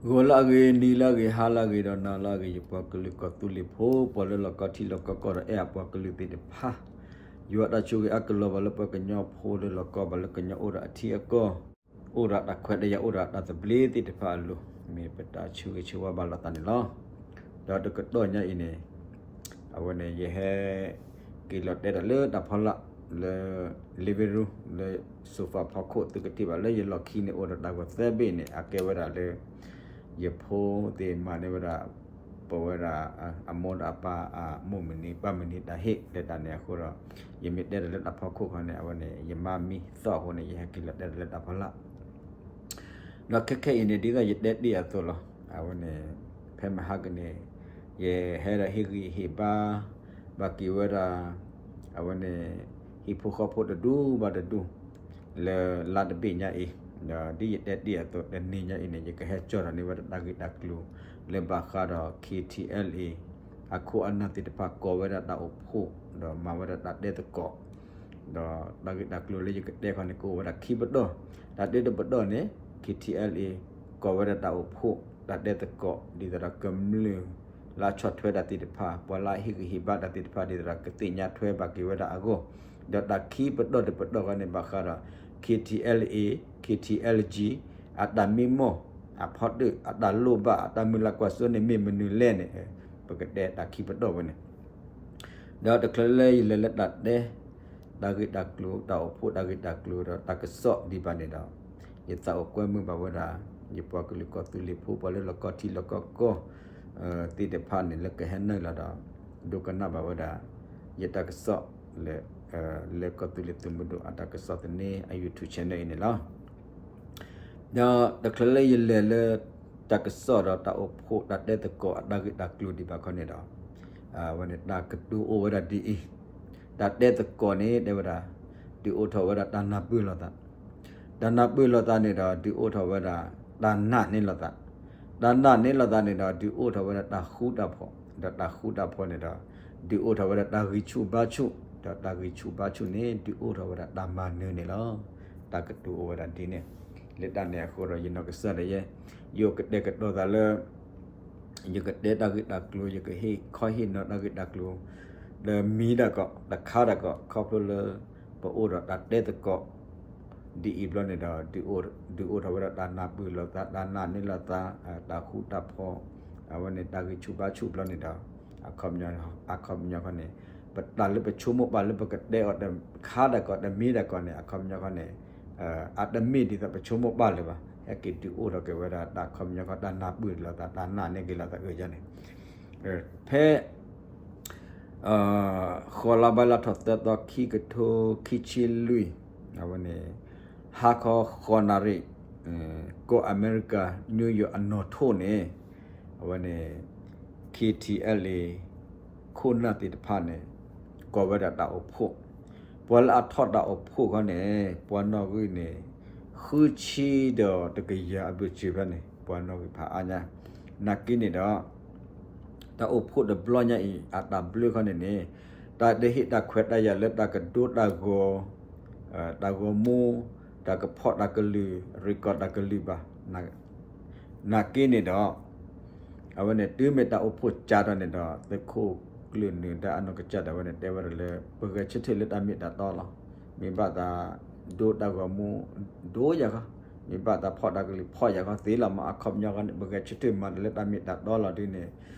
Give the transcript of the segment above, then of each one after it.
ဂီၤလၢအဂ့ၤ, နံၤလၢအဂ့ၤ, ဟါလၢအဂ့ၤ, ဒီးနၤလၢအဂ့ၤ, ယပှၤကလုာ်ကီၢ်သူလ့ၤဖိ, ပှၤလၢလီၢ်ကီထံလီၢ်ကီကီၢ်ဒီးအဲၣ်အပှၤကလုာ်သ့ၣ်တဖၣ်, ယွၤတၢ်ဆိၣ်ဂ့ၤအါကလီၤဘၣ်လၢပှၤကညီဖိလၢလီၢ်ကီဘၣ်လၢကညီအိၣ်ဒီးအထံအကီၢ်, အိၣ်ဒီးတၢ်ခွဲးတၢ်ယာ်အိၣ်ဒီးတၢ်သဘျ့သ့ၣ်တဖၣ်အလိၤ, မ့ၢ်ပတၢ်ဆိၣ်ဂ့ၤဆိၣ်ဝါဘၣ်လိာ်သးန့ၣ်လီၤ. ဒီးတကတီၢ်ညါအံၤန့ၣ် အဝဲန့ၣ် ယဟဲက့ၤလီၤတဲတၢ်လၢတၢ်ဖီလာ် လၢ living room လၢ sofa ဖီခိၣ် သုကထံၣ်ဘၣ်လၢယလီၢ်ခံန့ၣ် အိၣ်ဒီးတၢ်ဂီၤသၢဘ့ၣ်န့ၣ် အကဲဝဲဒၣ်လၢ ယဖိသ့ၣ်မၤန့ၢ်ဝဲဒၣ် ပဝဲဒၣ် အမိၢ်ဒီးအပၢ်အမိၢ်မုၢ်နံၤပၢ်မုၢ်နံၤတၢ်ဟ့ၣ်လၢတၢ်န့ၣ်အဃိဒီး ယမ့ၢ်တဲတၢ်လၢတၢ်ဖီခိၣ်ခီန့ၣ် အဝဲန့ၣ် ယမါမံသီၣ်အဃိန့ၣ် ယဟဲက့ၤလီၤတဲတၢ်လၢတၢ်ဖီလာ် ဒီးခဲခဲအံၤန့ၣ် ဒ်သိးယတဲတ့ၢ်အသိးလီၤ. အဝဲန့ၣ် ဖဲမဟါကန့ၣ် ယဟဲဒီးဟ့ၣ်ဂံၢ်ဟ့ၣ်ဘါ ဘၣ်က့ၤဝဲဒၣ် အဝဲန့ၣ် ဟံၣ်ဖိဃီဖိတဒူဘၣ်တဒူ လၢလါတဘ့ၣ်ညါအံၤ, ဒီးဒ်ယတဲတ့ၢ်အသိး တနံၤညါအံၤန့ၣ် ယကဟဲကၠီၣ်ထီၣ်န့ၢ်ဝဲဒၣ်တၢ်ဂ့ၢ်တၢ်ကျိၤ လၢဘၣ်ဃးဒီး K T L A အခိၣ်အနၢ်သ့ၣ်တဖၣ် ကိးဝဲဒၣ်တၢ်အိၣ်ဖှိၣ် ဒီးမၤဝဲဒၣ်တၢ်တဲသကိး ဒီးတၢ်ဂ့ၢ်တၢ်ကျိၤလၢယကတဲခီန့ၣ် ကအိၣ်ဝဲဒၣ်ခံပတီၢ်, တၢ်တ့တပတီၢ်န့ၣ် K T L A ကိးဝဲဒၣ်တၢ်အိၣ်ဖှိၣ် တၢ်တဲသကိး ဒ်သိးဒီးကမျၢၢ်လၢအဆီၣ်ထွဲတၢ်သ့ၣ်တဖၣ် ပှၤလၢအဟ့ၣ်ဂံၢ်ဟ့ၣ်ဘါတၢ်သ့ၣ်တဖၣ် ဒ်သိးဒီးကသ့ၣ်ညါထွဲဘၣ်က့ၤဝဲဒၣ်အဂီၢ်, ဒီးတၢ်ခံပတီၢ်တပတီၢ်ခီန့ၣ် ဘၣ်ဃးဒီး K T L A, K T L G အတၢ်မံမီၢ် အဖီတၢၣ် အတၢ်လိၣ်ဘၣ် အတၢ်မုၢ်လၢ်ကွၢ်စိန့ၣ် မ့ၢ်မနုၤလဲၣ်န့ၣ် ပကတဲတၢ်ခံပတီၢ်ဝဲန့ၣ် ဒီးတချုးလၢယလဲၤလၢတၢ်တဲ တၢ်ဂ့ၢ်တၢ်ကျိၤ တၢ်အိၣ်ဖှိၣ်တၢ်ဂ့ၢ်တၢ်ကျိၤဒီးတၢ်ကစီၣ်ဒံးဘၣ်န့ၣ်ဒီး ယသးအိၣ်ကွဲမုာ်ဘၣ်ဝဲဒၣ် ယပှၤကလုာ်ကီၢ်သူလ့ၤဖိ ပှၤလၢလီၢ်ကီထံလီၢ်ကီကီၢ် သ့ၣ်တဖၣ်န့ၣ် လၢကဟဲနုာ်လီၤဒီး ဒိကနၣ်ဘၣ်ဝဲဒၣ် ယတၢ်ကစီၣ်လၢ လၢကီၢ်သူလ့ၤသုးမုၢ်ဒိၣ်အတၢ်ကစီၣ်သန့ အ YouTube channel အံၤန့ၣ်လီၤ. ဒီးတချုးလၢယလဲၤလၢ တၢ်ကစီၣ်ဒီးတၢ်အိၣ်ဖှိၣ်တၢ်တဲသကိးအတၢ်ဂ့ၢ်တၢ်ကျိၤဒံးဘၣ်ခီန့ၣ်ဒီး အဝဲန့ၣ်တၢ်ကတိၤအိၣ်ဝဲဒၣ်ဒ်အံၤ, တၢ်တဲသကိးန့ၣ် တဲဝဲဒၣ် ဒုးအိၣ်ထီၣ်ဝဲဒၣ်တၢ်နၢ်ပၢၢ်လိာ်သး, တၢ်နၢ်ပၢၢ်လိာ်သးန့ၣ်ဒီး ဒုးအိၣ်ထီၣ်ဝဲဒၣ် တၢ်နာ်န့ၢ်လိာ်သး, တၢ်နာ်န့ၢ်လိာ်သးန့ၣ်ဒီး ဒုးအိၣ်ထီၣ်ဝဲဒၣ်တၢ်ဃူတၢ်ဖိး, ဒီးတၢ်ဃူတၢ်ဖိးန့ၣ်ဒီး ဒုးအိၣ်ထီၣ်ဝဲဒၣ်တၢ်ဂံၢ်ဆူၣ်ဘါဆူၣ်, ဒီးတၢ်ဂံၢ်ဆူၣ်ဘါဆူၣ်န့ၣ် ဒုးအိၣ်ထီၣ်ဝဲဒၣ်တၢ်မၤနၢၤန့ၣ်လီၤ. တၢ်ကတိၤအိၣ်ဝဲဒၣ်ဒ်န့ၣ်, လၢတၢ်န့ၣ်အဃိဒီး ယနီၢ်ကစၢ်ဒၣ်ယဲ ယအိၣ်ကတဲာ်ကတီၤသးလၢ ယကတဲတၢ်ဂ့ၢ်တၢ်ကျိၤ ယကဟ့ၣ်ခီဟ့ၣ်နီၤတၢ်ဂ့ၢ်တၢ်ကျိၤ ဒီးမံတၢ်ကီး တခါတၢ်ကီး ခီဖျိလၢ ပအိၣ်ဒီးတၢ်တဲသကိး ဒ်အံၤဘျီန့ၣ်ဒီး ဒုးအိၣ်ထီၣ်ဝဲဒၣ်တၢ်နၢ်ပၢၢ်လိာ်သး တၢ်နာ်န့ၢ်လိာ်သး တၢ်ဃူတၢ်ဖိး အဝဲန့ၣ်တၢ်ဂံၢ်ဆူၣ်ဘါဆူၣ်ဘျီန့ၣ်ဒီး အခီပညီခီန့ၣ် ပတၢ်လၢပဆိကမိၣ်ပာ်လၢပကတဲအီၤတခါတၢ်ကီး တမံတၢ်ကီးန့ၣ် အခီပညီခီန့ၣ် အတမ့ၢ်ဒ်သိးပဆိကမိၣ်ပာ်လၢၤဘၣ် ဟဲက့ၤဒုးအိၣ်ထီၣ်က့ၤဝဲဒၣ်တၢ်ခီပညီခီ တၢ်နၢ်ပၢၢ်လိာ်သး တၢ်နာ်န့ၢ်က့ၤလိာ်သးအၢယါန့ၣ် ဖဲ ဃီၤလါဘၣ်လါထီၣ်သၢသီ ခံကထိခံဆံလွံၢ် အဝဲန့ၣ် ဟါခီဃိးနၣ်ရံၣ် ကီၢ်အမဲရကၤ New York အနီၢ်ထိၣ်န့ၣ် အဝဲန့ၣ် K T L A ခိၣ်နၢ်သ့ၣ်တဖၣ်န့ၣ် ကိးဝဲဒၣ်တၢ်အိၣ်ဖှိၣ်, ပှၤလၢအထီၣ်တၢ်အိၣ်ဖှိၣ်ခီန့ၣ် ပှၤနီၣ်ဂံၢ်န့ၣ် ဃုဆံဒီးတကယၤအဘၢၣ်စၢၤဖဲန့ၣ် ပှၤနီၣ်ဂံၢ်ဖးအါညါ, နာ်က့န့ၣ်ဒီး တၢ်အိၣ်ဖှိၣ်တဘျီညါအံၤ အတၢ်ဘျၢခီန့ၣ်န့ၣ် တၢ်တဟ့ၣ်တၢ်ခွဲးတၢ်ယာ်လၢတၢ်ကဒိတၢ်ဂီၤ တၢ်ဂီၤမူ တၢ်ကဖီၣ်တၢ်ကလုၢ် record တၢ်ကလုၢ်ဘၣ်. နာ်က့န့ၣ်ဒီး အဝဲန့ၣ်တုၤမ့ၢ်တၢ်အိၣ်ဖှိၣ်ကၠါထီၣ်န့ၣ်ဒီး သုးခိၣ်ကျၢၢ်နၢၤဒါအနီၢ်ကစၢ်ဒၣ်ဝဲန့ၣ် တဲဝဲဒၣ်လၢ ပဂဲၤဆၢထၢၣ်လၢတၢ်မ့ၢ်တၢ်တီလီၤ. မ့ၢ်ဘၣ်သးဒိတၢ်ဂီၤမူ ဒိယၤခီ, မ့ၢ်ဘၣ်သးဖီၣ်တၢ်ကလုၢ်ဖီၣ်ယၤခီသ့လီၤမး အခီပညီခီန့ၣ် ပဂဲၤဆၢထၢၣ်မၤတၢ်လၢတၢ်မ့ၢ်တၢ်တီလီၤဒ်န့ၣ်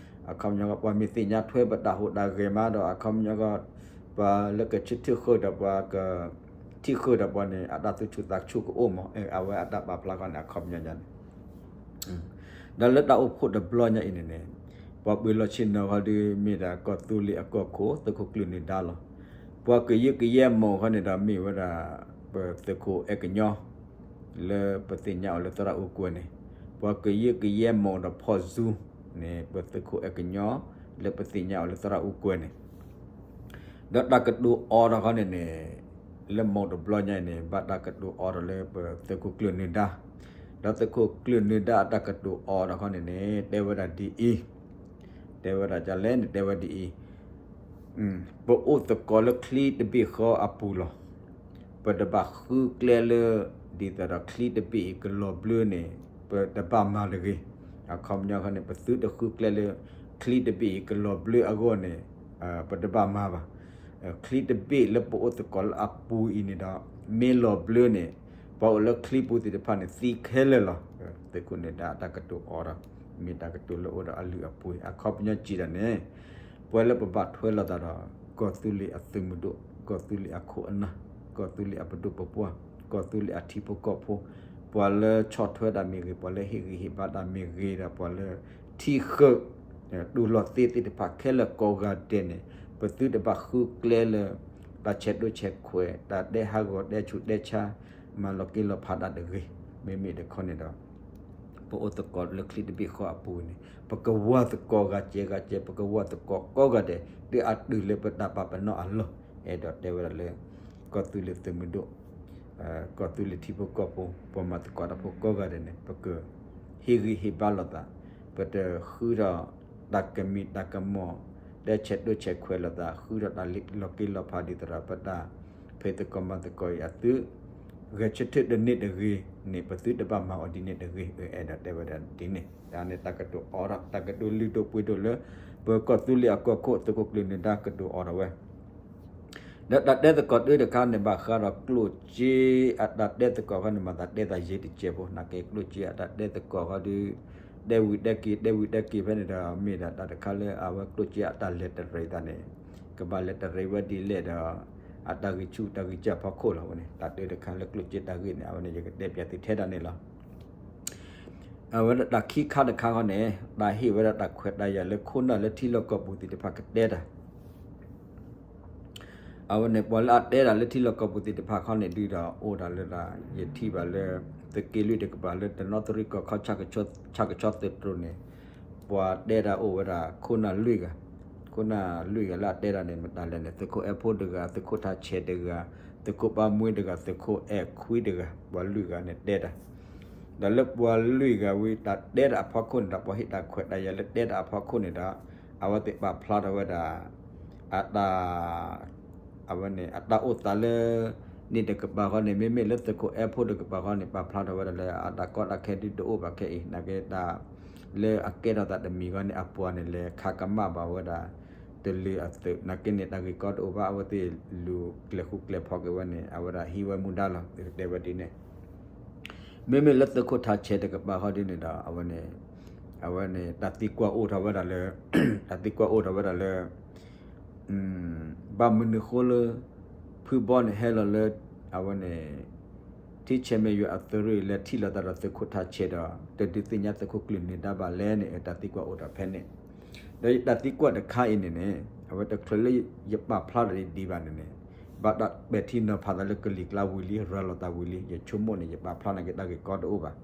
အခီပညီခီ ပှၤမ့ၢ်သ့ၣ်ညါထွဲပတၢ်ဟူးတၢ်ဂဲၤမးဒီး အခီပညီခီ ပှၤလၢကဆၢထၢၣ်ဃုာ်ဒီးပှၤက ထံၣ်ဃုာ်ဒီးပှၤန့ၣ် အတၢ်သူၣ်ဆူၣ်သးဆူၣ်ကအိၣ်မး အဝဲအတၢ်ပာ်ဖျါခီန့ၣ် အခီပညီညါန့ၣ် ဒီးလၢတၢ်အိၣ်ဖှိၣ်တဘျီညါအံၤန့ၣ်န့ၣ် ပှၤပၢၤလီၢ်ဆ့ၣ်နီၤခီဒုးမ့ၢ်ဒၣ်ကီၢ်သူလ့ၤအကီၢ်ခိၣ် သုးခိၣ်ကျၢၢ်နၢၤဒါလီၤ. ပှၤကယၢကယဲမီၢ်ခီန့ၣ်ဒီးမ့ၢ်ဝဲဒၣ် ပသုးခိၣ်အဲၣ်ကညီ လၢပသ့ၣ်ညါအီၤလၢသရၣ်အူကွဲၤန့ၣ် ပှၤကယၢကယဲမီၢ်ဒီးဖီၣ်စူန့ၣ် ပသုးခိၣ်အဲၣ်ကညီ လၢပသ့ၣ်ညါအီၤလၢသရၣ်အူကွဲၤန့ၣ် ဒီးတၢ်ကတိၤအီၤဒီးခီန့ၣ်န့ၣ် လၢမီၢ်တဘျီညါအံၤန့ၣ် ဘၣ်တၢ်ကတိၤအီၤဒီးလၢပသုးခိၣ်ကျၢၢ်နၢၤဒါ ဒီးသုးခိၣ်ကျၢၢ်နၢၤဒါအတၢ်ကတိၤအီၤဒီးခီန့ၣ်န့ၣ် တဲဝဲဒၣ်ဒ်အံၤ, တဲဝဲဒၣ်ဒ်လဲၣ်န့ၣ် တဲဝဲဒ်အံၤ, ပအိၣ်သကိးလၢချံတဘ့ၣ်ဃီအပူၤလီၤ. ပတဘၣ်ဃုကျဲလၢ ဒ်သိးဒီးချံတဘ့ၣ်အံၤကလီၤဘျၢန့ၣ် ပတဘၣ်မၤတဂ့ၤ. အခီပညီခီန့ၣ် ပသုတဃုကျဲလၢ ချံတဘ့ၣ်အံၤကလီၤဘျၢအဂီၢ်န့ၣ် ပတဘၣ်မၤဘၣ်. ချံတဘ့ၣ်လၢပအိၣ်သကိးလၢအပူၤအံၤန့ၣ်ဒီး မ့ၢ်လီၤဘျၢန့ၣ် ပှၤအိၣ်လၢချံပူၤသ့ၣ်တဖၣ်န့ၣ် သံခဲလၢာ်လီၤ. သုးခိၣ်နၢၤဒါအတၢ်ကတိၤအိၣ်ဒီး မ့ၢ်တၢ်ကတိၤလၢအိၣ်ဒီးအလုၢ်အပှ့ၤ အခီပညီစံးဒၣ်န့ၣ် ပှၤလၢပဘၣ်ထွဲလိာ်သးဒီး ကီၢ်သူလ့ၤအသုးမုၢ်ဒိၣ်, ကီၢ်သူလ့ၤအခိၣ်အနၢ်, ကီၢ်သူလ့ၤအပဒိၣ်ပပှၢ်, ကီၢ်သူလ့ၤအထံဖိကီၢ်ဖိ, ပှၤလၢဆီၣ်ထွဲတၢ်မ့ၢ်ဂ့ၤ, ပှၤလၢဟ့ၣ်ဂံၢ်ဟ့ၣ်ဘါတၢ်မ့ၢ်ဂ့ၤဒီး ပှၤလၢထံဃၢၤ တူၢ်လိာ်သ့သ့ၣ်တဖၣ်ခဲလၢာ်ကိးဂၤဒဲးန့ၣ် ပသုတဘၣ်ဃုကျဲလၢ တၢ်ဆဲးဒိၣ်ဆဲးခွဲး, တၢ်ဒဲဟးဂီၤဒဲဆူးဒဲဆါ, မၤလီၤက့ၤလီၤဖးတၢ်တဂ့ၤ. မ့မ့ၢ်တခီန့ၣ်ဒီး ပအိၣ်သကိးလၢချံတဘ့ၣ်ဃီအပူၤန့ၣ် ပကဝၤသကိးဂၤကဲဂၤကဲ, ပကဝၤသကိးကိးဂၤဒဲး ဒ်အတုၤလၢပတၢ်ပာ်ပနီၣ်အလီၢ်. အဲၣ်ဒိးတဲဝဲဒၣ်လၢ ကီၢ်သူလ့ၤသုးမုၢ်ဒိၣ်, ကီၢ်သူလ့ၤထံဖိကီၢ်ဖိ, ပှၤမၤသကိးတၢ်ဖိကိးဂၤဒဲးန့ၣ် ပကဟ့ၣ်ဂံၢ်ဟ့ၣ်ဘါလိာ်သး, ပတဃုထီၣ်တၢ်ကမံၤတၢ်ကမီၤ, တဲဆဲးဒိၣ်ဆဲးခွဲးလိာ်သး, ဃုထီၣ်တၢ်လီၤက့ၤလီၤဖးဒ်သိးဒီး ပတၢ်ဖံးသကိးမၤသကိးအံၤအသုး ဂဲၤဆၢထၢၣ်တန့ၢ်တဂ့ၤန့ၣ် ပသုတဘၣ်မၤအီၤဒ်န့ၣ်တဂ့ၤ. အဲၣ်ဒိးတဲဝဲဒၣ်ဒ်န့ၣ် တၢ်န့ၣ်တၢ်ကတိၤအိၣ်ဒီး တၢ်ကတိၤလုၢ်ဒိၣ်ပှ့ၤဒိၣ်လၢ ပကီၢ်သူလ့ၤအကီၢ်ခိၣ် သုးခိၣ်ကျၢၢ်နၢၤဒါကတိၤအိၣ်ဒီးဝဲ ဒီးတၢ်တဲသကိးတၢ်တခါန့ၣ် ဘၣ်ဃးဒီးကျိၣ်စ့အတၢ်တဲသကိးခီန့ၣ် မၤသးတဲသးယဲၢ်တကဲးဖိ, နာ်က့ကျိၣ်စ့အတၢ်တဲသကိးခီဒီး တဲဝံၤတဲက့ၤ တဲဝံၤတဲက့ၤဖဲန့ၣ်ဒီး မ့ၢ်ဒၣ်တၢ်တခါလၢအဝဲကျိၣ်စ့အတၢ်လဲၤတရံးသးန့ၣ် ကဘၣ်လဲၤတရံးဝဲဒ်လဲၣ်ဒီး အတၢ်ဂံၢ်ဆူၣ်တၢ်ဂံၢ်စၢ်ဖီခိၣ်လီၤဝဲန့ၣ် တၢ်တဲတခါလၢကျိၣ်စ့တၢ်ဂ့ၢ်န့ၣ် အဝဲန့ၣ် ယကတဲပျးသုထဲဒၣ်န့ၣ်လီၤ. အဝဲဒၣ်တၢ်ခံခါတခါခီန့ၣ် တၢ်ဟ့ၣ်ဝဲဒၣ်တၢ်ခွဲးတၢ်ယာ်လၢခိၣ်နၢ်လၢထံလီၢ်ကီၢ်ပူၤသ့ၣ်တဖၣ်ကတဲတၢ် အဝဲန့ၣ် ပှၤလၢအတဲတၢ်လၢထံလီၢ်ကီၢ်ပူၤသ့ၣ်တဖၣ်ခီန့ၣ် ဒုးဒီးအိၣ်တၢ်လၢတၢ် ယထံၣ်ဘၣ်လၢ သုးက့လွံၢ်တကပၤလၢတနီသရံၣ်ကီၢ်ခီ ဆၣ်ကဆီသုးတြိၤန့ၣ် ပှၤတဲတၢ်အိၣ်ဝဲဒၣ်ခိၣ်နၢ်လွံၢ်ဂၤ, ခိၣ်နၢ်လွံၢ်ဂၤလၢအတဲတၢ်န့ၣ် မတၤလဲၣ်န့ၣ် သုးခိၣ်အဲၣ်ဖိတဂၤ, သုးခိၣ်ထးဆဲးတဂၤ, သုးခိၣ်ပၢ်မှ့တဂၤ, သုးခိၣ်အဲၣ်ခွံတဂၤ, ပှၤလွံၢ်ဂၤန့ၣ်တဲတၢ် ဒီးလၢပှၤလွံၢ်ဂၤဝံၤ တၢ်တဲတၢ်အဖီခိၣ်န့ၣ်ဒီး ပှၤဟ့ၣ်တၢ်ခွဲးတၢ်ယာ်လၢတဲတၢ်အဖီခိၣ်န့ၣ်ဒီး အဝဲသ့ၣ်ပာ်ဖျါထီၣ်ဝဲဒၣ် အတၢ် အဝဲန့ၣ် အတၢ်အိၣ်သးလၢ န့ၣ်တကပၤဃီန့ၣ် မ့မ့ၢ်လၢသုးခိၣ်အဲၣ်ဖိတကပၤဃီန့ၣ် ပာ်ဖျါထီၣ်ဝဲဒၣ်လၢ အတၢ်ကီတၢ်ခဲဒုးတအိၣ်ဘၣ်ခဲအံၤ နာ်က့တၢ် လၢအကဲထီၣ်သးတမံၤဃီန့ၣ် အပှၤန့ၣ်လဲၤခးကမၣ်ဘၣ်ဝဲဒၣ် တလၢအသုး နာ်က့န့ၣ် တၢ်ဂ့ၢ်ကီတအိၣ်ဘၣ် အဝဲသ့ၣ်လူၤကျဲၤဃူကျဲၤဖိးက့ၤဝဲန့ၣ် အဝဲဒၣ်ဟံးဝဲမူဒါလီၤ တဲဝဲဒ်န့ၣ် မ့မ့ၢ်လၢသုးခိၣ်ထးဆဲးတကပၤဃီဒ်န့ၣ်ဒီး အဝဲန့ၣ် အဝဲန့ၣ် တၢ်သံကွၢ်အိၣ်ထီၣ်ဝဲဒၣ်လၢ တၢ်သံကွၢ်အိၣ်ထီၣ်ဝဲဒၣ်လၢ ဘၣ်မနုၤဃိလၢ ဖုဘီန့ၣ်ဟဲလီၤလၢ အဝဲန့ၣ် ထံဆဲးမဲာ်ယွၤအသုးရ့ၣ် လဲၤထံၣ်လိာ်သးဒီးသုးခိၣ်ထးဆဲးဒီး တဒုးသ့ၣ်ညါသုးခိၣ်ကျၢၢ်နၢၤဒါဘၣ်လဲၣ်န့ၣ် တၢ်သံကွၢ်အိၣ်ထီၣ်ဖဲန့ၣ် ဒီးယတၢ်သံကွၢ်တခါအံၤန့ၣ်န့ၣ် အဝဲတချုးလၢယပာ်ဖျါထီၣ်ဒံးဘၣ်န့ၣ်န့ၣ် ဘၣ်တၢ်ပဲာ်ထံနီၤဖးသးလၢကလံၤကျါဝံၤလံ ရၤလီၤသးဝံၤလံ ယဆိကမိၣ်န့ၣ် ယပာ်ဖျါနာ်က့တၢ်ဂ့ၢ်ကီတအိၣ်ဘၣ်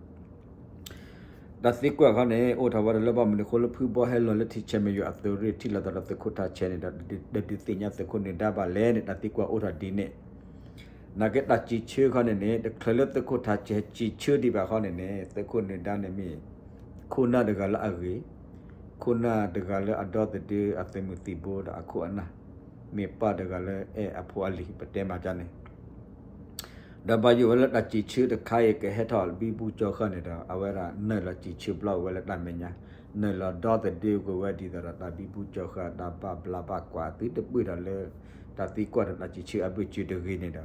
တၢ်သံကွၢ်ခီန့ၣ် အိၣ်ထီၣ်ဝဲဒၣ်လၢဘၣ်မနုၤဃိလၢဖုဘီဟဲလီၤလၢထံဆဲးမဲာ်ယွၤအသုးရ့ၣ် ထံၣ်လိာ်သးဒီးသုးခိၣ်ထးဆဲးန့ၣ်ဒီး တဒုးသ့ၣ်ညါသုးခိၣ်နၢၤဒါဘၣ်လဲၣ်န့ၣ် တၢ်သံကွၢ်အိၣ်ထီၣ်ဒ်န့ၣ် နာ်က့တၢ်စံးဆၢခီန့ၣ်န့ၣ် တချုးလၢသုးခိၣ်ထးဆဲးစံးဆၢဒံးဘၣ်ခီန့ၣ်န့ၣ် သုးခိၣ်နၢၤဒါန့ၣ်မ့ၢ် ခိၣ်နၢ်တဂၤလၢအဂ့ၤ, ခိၣ်နၢ်တဂၤလၢအဒီသဒၢအသုးမုၢ်သံၣ်ဘိဒီးအခိၣ်အနၢ်, မ့ၢ်ပၢ်တဂၤလၢအဲၣ်အဖိအလံၤ ပတဲမၤကၢ်န့ၣ် ဒီးဘၣ်ယိၣ်ဝဲလၢတၢ်စံးဆၢတခါအံၤ ကဟဲထီၣ်ဘံဘူကၠီဃာ်န့ၣ်ဒီး အဝဲဒၣ်နုာ်လီၤစံးဆၢဘျီဝဲလၢတၢ်မဲာ်ညါ, နုာ်လီၤဒီသဒၢကွံာ်ဝဲဒ်သိးဒီးတၢ်ဘံဘူကၠီဃာ် တၢ်ဘၣ်ဘျါဘၣ်ကွၢ်သုတပၢၢ်ဒီးလၢ တၢ်သံကွၢ်ဒီးတၢ်စံးဆၢအဘၢၣ်စၢၤတဂ့ၤန့ၣ်ဒီး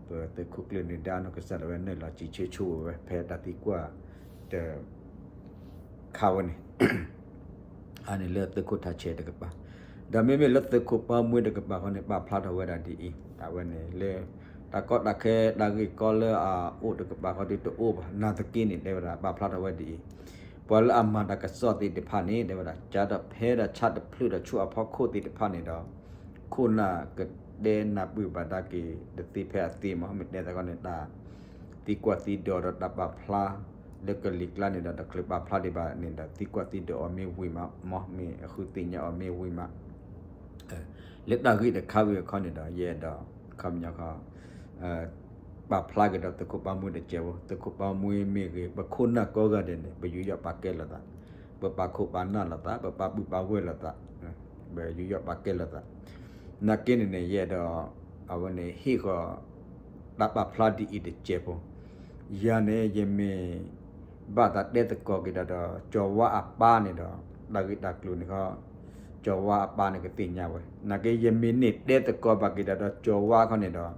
ပသုးခိၣ်ကျၢၢ်နၢၤဒါနီၢ်ကစၢ်ဒၣ်ဝဲနုာ်လီၤစံးဆၢဆိဝဲဖဲတၢ်သံကွၢ်တ ခါဝဲန့ၣ် အန့ၣ်လၢသုးခိၣ်ထးဆဲးတကပၤ, ဒီးမ့မ့ၢ်လၢသုးခိၣ်ပၢ်မှ့တကပၤဃီန့ၣ် ပာ်ဖျါထီၣ်ဝဲဒၣ်ဒ်အံၤ, အဝဲန့ၣ်လၢ တၢ်ကီတၢ်ခဲတၢ်ဂ့ၢ်ကီလၢအအိၣ်တကပၤဃီဒုးတအိၣ်ဘၣ် နာ်သက့န့ၣ် တဲဝဲဒၣ် ပာ်ဖျါထီၣ်ဝဲဒ်အံၤ, ပှၤလၢအမၤတၢ်ကစီၣ်သ့ၣ်တဖၣ်န့ၣ် တဲဝဲဒၣ် ကၢ်ဒီးဖဲဒၣ်ဆၣ်တဖျၢၣ်ဒီးဆူအဖီခိၣ်သ့ၣ်တဖၣ်န့ၣ်ဒီး ခိၣ်နၢ်ကတဲနၢ်ပၢၢ်ဘၣ်ဒၣ်က့ၤ တသ့ဖဲအသ့မး မ့ၢ်တဲသးခီန့ၣ် တၢ်သံကွၢ်သံဒိးဒီးတၢ်ပာ်ဖျါ လၢကလံၤကျါန့ၣ်ဒီး တချုးပာ်ဖျါဒံးဘၣ်န့ၣ်ဒီး သံကွၢ်သံဒိးအီၤမ့ၢ်ဝံၤမး မ့ၢ်အဃုသ့ၣ်ညါအီၤမ့ၢ်ဝံၤမး လၢတၢ်ဂ့ၢ်တခါဝံၤအခီန့ၣ်ဒီး ယအဲၣ်ဒိး ခီပညီခီ ပာ်ဖျါက့ၤဒီးသုးခိၣ်ပၢ်မှ့တကဲးဖိ, သုးခိၣ်ပၢ်မှ့မ့ၢ်ဂ့ၤ ပခိၣ်နၢ်ကိးဂၤဒဲးန့ၣ် ပယူးယီၣ်ပာ်ကဲလိာ်သး, ပပာ်ခိၣ်ပာ်နၢ်လိာ်သး, ပပာ်ပုၢ်ပာ်ဝဲၢ်လိာ်သး, ပယူးယီၣ်ပာ်ကဲလိာ်သး, နာ်က့န့ၣ်န့ၣ် ယအဲၣ်ဒိး အဝဲန့ၣ်ဟ့ၣ်ဃီၤ တၢ်ပာ်ဖျါဒ်အံၤတကဲးဖိ, ယၤန့ၣ် ယမ့ၢ် ဘၣ်သးတဲသကိးက့ၤတၢ်ဒီး ကၠီၤဝါအပၢ်န့ၣ်ဒီး တၢ်ဂ့ၢ်တၢ်ကျိၤန့ၣ်ခီ ကၠီၤဝါအပၢ်န့ၣ်ကသ့ၣ်ညါဝဲ. နာ်က့ ယမ့ၢ်န့ၢ်တဲသကိးဘၣ်က့ၤတၢ်ဒီးကၠီၤဝါခီန့ၣ်ဒီး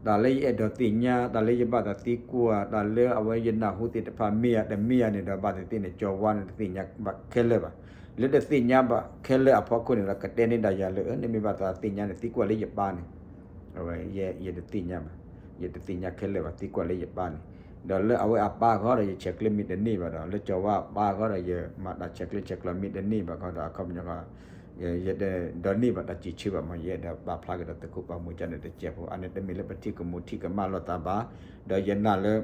တၢ်လၢယအဲၣ်ဒိးသ့ၣ်ညါ တၢ်လၢယဘၣ်သးသံကွၢ် တၢ်လၢအဝဲယနၢ်ဟူသ့ၣ်တဖၣ် မ့ၢ်ဧါတမ့ၢ်ဧါန့ၣ်ဒီး ဘၣ်သ့ၣ်သ့ၣ်န့ၣ် ကၠီၤဝါန့ၣ်တသ့ၣ်ညါဘၣ်ခဲလၢာ်ဘၣ်. လၢတသ့ၣ်ညါဘၣ်ခဲလၢာ်အဖီခိၣ်န့ၣ်ဒီး ကတဲန့ၢ်ဒၣ်ယၤလၢ နမ့ၢ်ဘၣ်သးသ့ၣ်ညါန့ၣ် သံကွၢ်လၢယပၢ်န့ၣ် အဝဲ ယတသ့ၣ်ညါဘၣ်, ယတသ့ၣ်ညါခဲလၢာ်ဘၣ် သံကွၢ်လၢယပၢ်န့ၣ်, ဒီးလၢအဝဲအပၢ်ခီဒီး ယဆဲးကျၢမ့ၢ်တန့ၢ်ဘၣ်ဒီး လၢကၠီၤဝါအပၢ်ခီဒီး ယမၤတၢ်ဆဲးကျၢဆဲးကျိးမ့ၢ်တန့ၢ်ဘၣ်ခီဒီး အခီပညီခီ ယတဒိးန့ၢ်ဘၣ်တၢ်စံးဆၢဘၣ်မး ယအဲၣ်ဒိးပာ်ဖျါက့ၤဒီးသုးခိၣ်ပၢ်မှူးကန့ၣ်တစဲးဖိ အန့ၣ်တမ့ၢ်လၢပထံၣ်ကမူထံၣ်ကမၣ်လိာ်သးဘၣ်, ဒီးယနာ်လၢ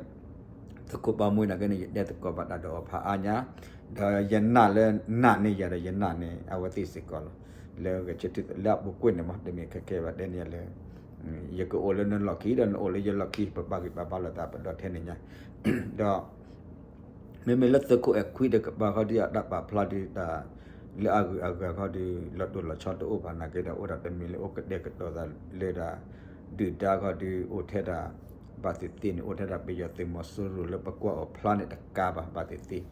သုးခိၣ်ပၢ်မှူးနာ်က့န့ၣ် ယတဲသကိးဘၣ်တၢ်ဒီးအီၤဖးအါညါ, ဒီးယနာ်လၢနာ်န့ၢ်ယၤဒီးယနာ်န့ၢ် အဝဲသ့ၣ်စ့ၢ်ကီးလီၤ. လၢဂဲၤဆၢထၢၣ်လၢအပူၤကွံာ်န့ၣ်မး တမ့ၢ်ခဲခဲဘၣ်တဲန့ၢ်ယၤလၢ ယကအိၣ်လၢနလီၢ်ခံ ဒီးနအိၣ်လၢယလီၢ်ခံ ပပာ်ဂံၢ်ပာ်ဘါလိာ်သးပဒီထဲန့ၣ်ညါ, ဒီး မ့မ့ၢ်လၢသုးခိၣ်အဲၣ်ခွံတကပၤခီဒီး အတၢ်ပာ်ဖျါဒီးတၢ် လၢအဂုၤအဂၤခီဒီး လီၤတိၢ်လီၤဆီတအိၣ်ဘၣ်နာ်က့ဒီး အိၣ်ဒၣ်တမံၤလၢအိၣ်ကတဲာ်ကတီၤသးလၢဒၣ် ဒုၣ်ဒါခီဒီး အိၣ်ထဲဒၣ် ဘၣ်သ့ၣ်သ့ၣ်န့ၣ် အိၣ်ထဲဒၣ်ပယီၤသုးမီၤစိရိၤလၢပကွၢ်အီၤဖျါန့ၣ်တကးဘၣ် ဘၣ်သ့ၣ်သ့ၣ်,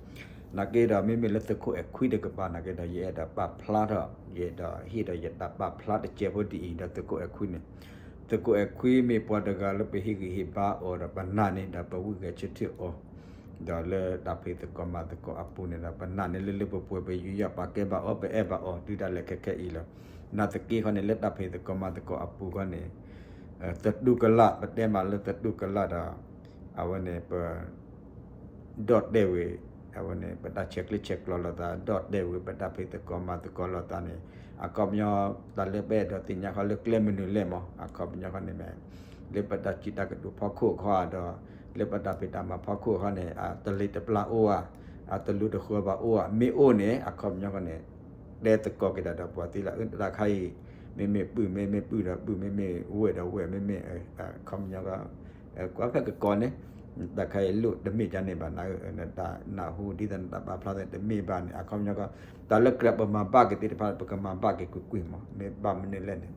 နာ်က့ဒီး မ့မ့ၢ်လၢသုးခိၣ်အဲၣ်ခွံတကပၤနာ်က့ဒီး ယအဲၣ်ဒိးပာ်ဖျါထီၣ် ယအဲၣ်ဒိးဟ့ၣ်ဒီးယတၢ်ပာ်ဖျါတစဲးဖိဒ်အံၤဒီးသုးခိၣ်အဲၣ်ခွံန့ၣ်, သုးခိၣ်အဲၣ်ခွံမ့ၢ်ပှၤတဂၤလၢပဟ့ၣ်ဂံၢ်ဟ့ၣ်ဘါအီၤဒီးပနာ်န့ၢ်ဒီးပဝံၣ်ဂဲၤဆၢထၢၣ်အီၤ ဒီးလၢတၢ်ဖံးသကိးမၤသကိးအပူၤန့ၣ်ဒီး ပနာ်န့ၢ်လၢလၢပှဲၤပှဲၤ ပယူးယီၣ်ပာ်ကဲဘၣ်အီၤ ပအဲၣ်ဘၣ်အီၤ တုၤဒၣ်လဲာ်ခဲခဲအံၤလီၤ. နာ်သက့ခီန့ၣ် လၢတၢ်ဖံးသကိးမၤသကိးအပူၤခီန့ၣ် သတူၢ်ကလာ် ပတဲမးလၢသတူၢ်ကလာ်ဒီး အဝဲန့ၣ်ပ ဒီၣ်တဲာ်ဝံၤ အဝဲန့ၣ် ပတၢ်ဆဲးကျၢဆဲးကျိးလိာ်သး ဒီၣ်တဲာ်ဝံၤ ပတၢ်ဖံးသကိးမၤသကိးလိာ်သးန့ၣ် အခီပညီ တၢ်လၢပအဲၣ်ဒိးသ့ၣ်ညါခီလၢကျဲမနုၤလဲၣ်မး အခီပညီခီန့ၣ်မ့ၢ် လၢပတၢ်စံးတၢ်ကတိၤဖီခိၣ်ခီဒီး လၢပတၢ်ဖံးတၢ်မၤဖီခိၣ်ခီန့ၣ် အတလံၤတပျၢ်အိၣ်ဧါ အတလူၤတဃၢဘၣ်အိၣ်ဧါ မ့ၢ်အိၣ်န့ၣ် အခီပညီခီန့ၣ် တဲသကိးက့ၤတၢ်ဒီးပှၤသ့လီၤ တၢ်ခါအံၤ မ့မ့ၢ်ပုၢ်မ့မ့ၢ်ပုၢ်ဒီးပုၢ် မ့မ့ၢ်ဝဲၢ်ဒီးဝဲၢ် မ့မ့ၢ် အခီပညီ ကွၢ်ဖဲကကိးန့ၣ် တၢ်ခါအံၤလိၣ်တမ့ၢ်ဒ်န့ၣ်ဘၣ် နတၢ်နၢ်ဟူဒ်သိးနတၢ်ပာ်ဖျါသ့ၣ်တမ့ၢ်ဘၣ်န့ၣ် အခီပညီကီး တၢ်လၢကြၢးပမၤဘၣ်က့ၤသ့ၣ်တဖၣ် ပကမၤဘၣ်က့ၤကွ့ၢ်ကွ့ၢ်မး မ့ၢ်ဘၣ်မနုၤလဲၣ်န့ၣ်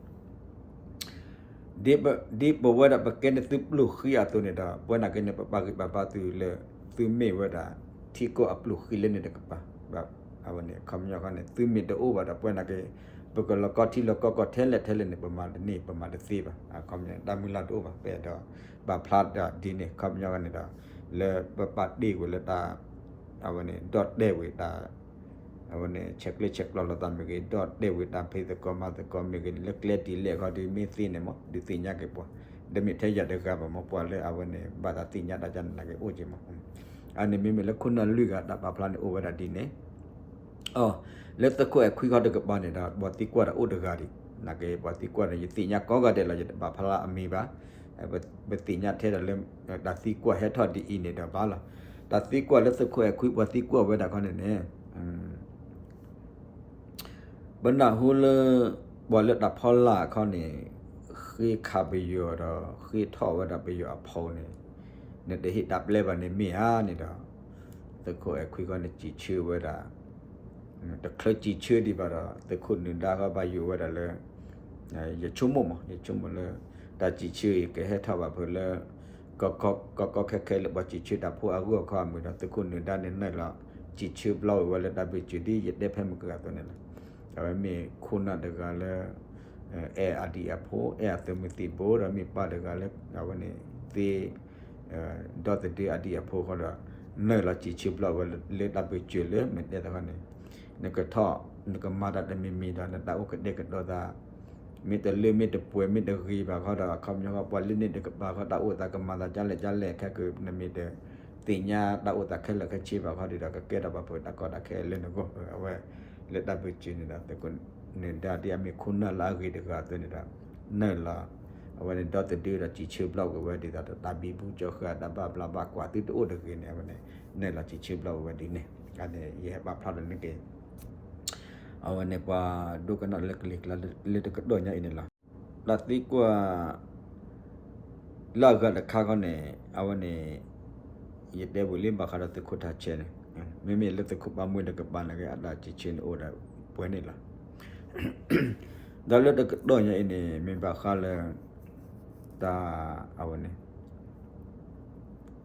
ဒ်ပဝဲဒၣ်ပကဲန့ၣ်သုပျိၢ်ဃံအသိးန့ၣ်ဒီး ပဝဲနာ်က့န့ၣ် ပပာ်ဂံၢ်ပာ်ဘါသုလၢ သုမ့ၢ်ဝဲဒၣ် ထံကီၢ်အပျိၢ်ဃံလၢန့ၣ်တကပၤ အဝဲန့ၣ် အခီပညီခီန့ၣ် သုမ့ၢ်တအိၣ်ဘၣ်ဒီး ပဝဲနာ်က့ ပကလီၤကီထံလီၤကီကီၢ်ထဲလဲၣ်ထဲလဲၣ်န့ၣ် ပမၤတန့ၢ် ပမၤတသ့ဘၣ် အခီပညီ တၢ်မုၢ်လၢ်တအိၣ်ဘၣ် ပအဲၣ်ဒိး ပာ်ဖျါတၢ်ဒ်န့ၣ် အခီပညီန့ၣ်ဒီး လၢပပာ်တ့ၢ်ကွံာ်လၢတၢ် အဝဲန့ၣ် ဒီၣ်တဲာ်ဝံၤတၢ် အဝဲန့ၣ် ဆဲးကျၢဆဲးကျိးလိာ်သးမ့ၢ်ဂ့ၤ ဒီၣ်တဲာ်ဝံၤတၢ်ဖံးသကိးမၤသကိးမ့ၢ်ဂ့ၤန့ၣ် လၢကျဲဒ်လဲၣ်ခီဒီး မ့ၢ်သ့န့ၣ်မး ဒုးသ့ၣ်ညါက့ၤပှၤ တမ့ၢ်ထဲယၤတဂၤဘၣ်မး ပှၤလၢအဝဲန့ၣ် ဘၣ်သးသ့ၣ်ညါတၢ်ကန့ၣ်နာ်က့အိၣ်က့ၤမး အန့ၣ်မ့မ့ၢ်လၢခိၣ်နၢ်လွံၢ်ဂၤတၢ်ပာ်ဖျါန့ၣ်အိၣ်ဝဲဒၣ်ဒ်န့ၣ် အ လၢသုးခိၣ်အဲၣ်ခွံခီတကပၤန့ၣ်ဒီး ပှၤသံကွၢ်ဒီးအိၣ်တဂၤဒံး နာ်က့ပှၤသံကွၢ်န့ၣ် ယသ့ၣ်ညါကိးဂၤဒဲးလီၤ ယတပာ်ဖျါအမံၤဘၣ် ပသ့ၣ်ညါထဲဒီးလၢ တၢ်သံကွၢ်ဟဲထီၣ်ဒ်အံၤန့ၣ်ဒီးဘၣ်လီၤ တၢ်သံကွၢ်လၢသုးခိၣ်အဲၣ်ခွံပှၤသံကွၢ်ဝဲဒၣ်ခီန့ၣ်န့ၣ် ပနၢ်ဟူလၢ ပှၤလၢတၢ်ဖီလာ်အခီန့ၣ် ဃ့ခးပယီၤဒီး ဃ့ထီၣ်ဝဲဒၣ်ပယီၤအဖီန့ၣ် နတဟ့ၣ်တၢ်ပျဲဘၣ်န့ၣ်မ့ၢ်ဧါန့ၣ်ဒီး သုးခိၣ်အဲၣ်ခွံခီန့ၣ် စံးဆၢဝဲဒၣ် တချုးစံးဆၢဒံးဘၣ်ဒီး သုးခိၣ်နုာ်ဒါခီဘၣ်ယိၣ်ဝဲဒၣ်လၢ ယဆိကမိၣ်မး ယဆိကမိၣ်လၢ တၢ်စံးဆၢအံၤ ကဟဲထီၣ်ဘၣ်ဖဲလၢ ကီကီခဲခဲလၢပှၤစံးဆၢတၢ်ဖိအဂီၢ်အခီအမုၢ်ဒီး သုးခိၣ်နုာ်ဒါန့ၣ် နုာ်လီၤစံးဆၢဘျီဝံၤဝဲလၢတၢ်ဘုးစၢၤဒ်ယတဲဖဲမုၢ်ကဂၤအသိးန့ၣ်လီၤ. အဝဲမ့ၢ်ခိၣ်နၢ်တဂၤလၢ အဲၣ်အဒံၣ်အဖိ အဲၣ်အသုးမုၢ်သံၣ်ဘိဒီးမ့ၢ်ပၢ်တဂၤလၢ အဝဲန့ၣ်သ့ ဒီသဒၢအဒံၣ်အဖိဃီဒီး နုာ်လီၤစံးဆၢဘျီဝဲလၢတၢ်ဘုးစၢၤလၢမ့ၢ်တဲသ့ၣ်ဃီန့ၣ် နကထီၣ် နကမၤတၢ်တမံၤမံၤဒီး နတၢ်အိၣ်ကတဲာ်ကတီၤသး မ့ၢ်တလၢမ့ၢ်တပှဲၤမ့ၢ်တဂ့ၤဘၣ်ဃီဒီး အခီပညီဃီ ပှၤလၢန့ၣ်တကပၤဃီ တၢ်အိၣ်သးကမၤသးဒ်လဲၣ်ဒ်လဲၣ် ခဲကနမ့ၢ်တသ့ၣ်ညါတၢ်အိၣ်သးခဲလၢာ်ခဲဆ့ဘၣ်ဃီဒီး ကကဲထီၣ်ဘၣ်ဖဲတၢ်ကီတၢ်ခဲလၢနဂီၢ် အဝဲ လၢတၢ်ဘုးစၢၤန့ၣ်ဒီး သုးခိၣ်နုာ်ဒါဒ်အမ့ၢ်ခိၣ်နၢ်လၢအဂ့ၤတဂၤအသိးန့ၣ်ဒီး နုာ်လီၤ အဝဲန့ၣ်ဒီသဒၢဒီးစံးဆၢဘျီဝံၤဝဲဒ်သိးဒီး တၢ်ဘံဘူကၠီဃာ်တၢ်ဘၣ်ဘျါဘၣ်ကွၢ်သုတအိၣ်တဂ့ၤန့ၣ် အဝဲန့ၣ် နုာ်လီၤစံးဆၢဘျီဝံၤဝဲဒ်န့ၣ် အန့ၣ် ယဟဲပာ်ဖျါလၢန့ၣ်က့ၤ အဝဲန့ၣ်ပှၤဒိကနၣ်လၢကလံၤကျါလၢတကတီၢ်ညါအံၤန့ၣ်လီၤ. တၢ်သံကွၢ် လၢအဂၤတခါခီန့ၣ် အဝဲန့ၣ် ယတဲဝံၤလံဘၣ်ဃးဒီးသုးခိၣ်ထးဆဲးန့ၣ် မ့မ့ၢ်လၢသုးခိၣ်ပၢ်မှူးတကပၤန့ၣ်က့ၤ အတၢ်စံးဆၢန့ၣ်အိၣ်ဒီးပှဲၤန့ၣ်လီၤ. ဒီးလၢတကတီၢ်ညါအံၤန့ၣ် မ့ၢ်ဘၣ်ဃးလၢ တၢ် အဝဲန့ၣ်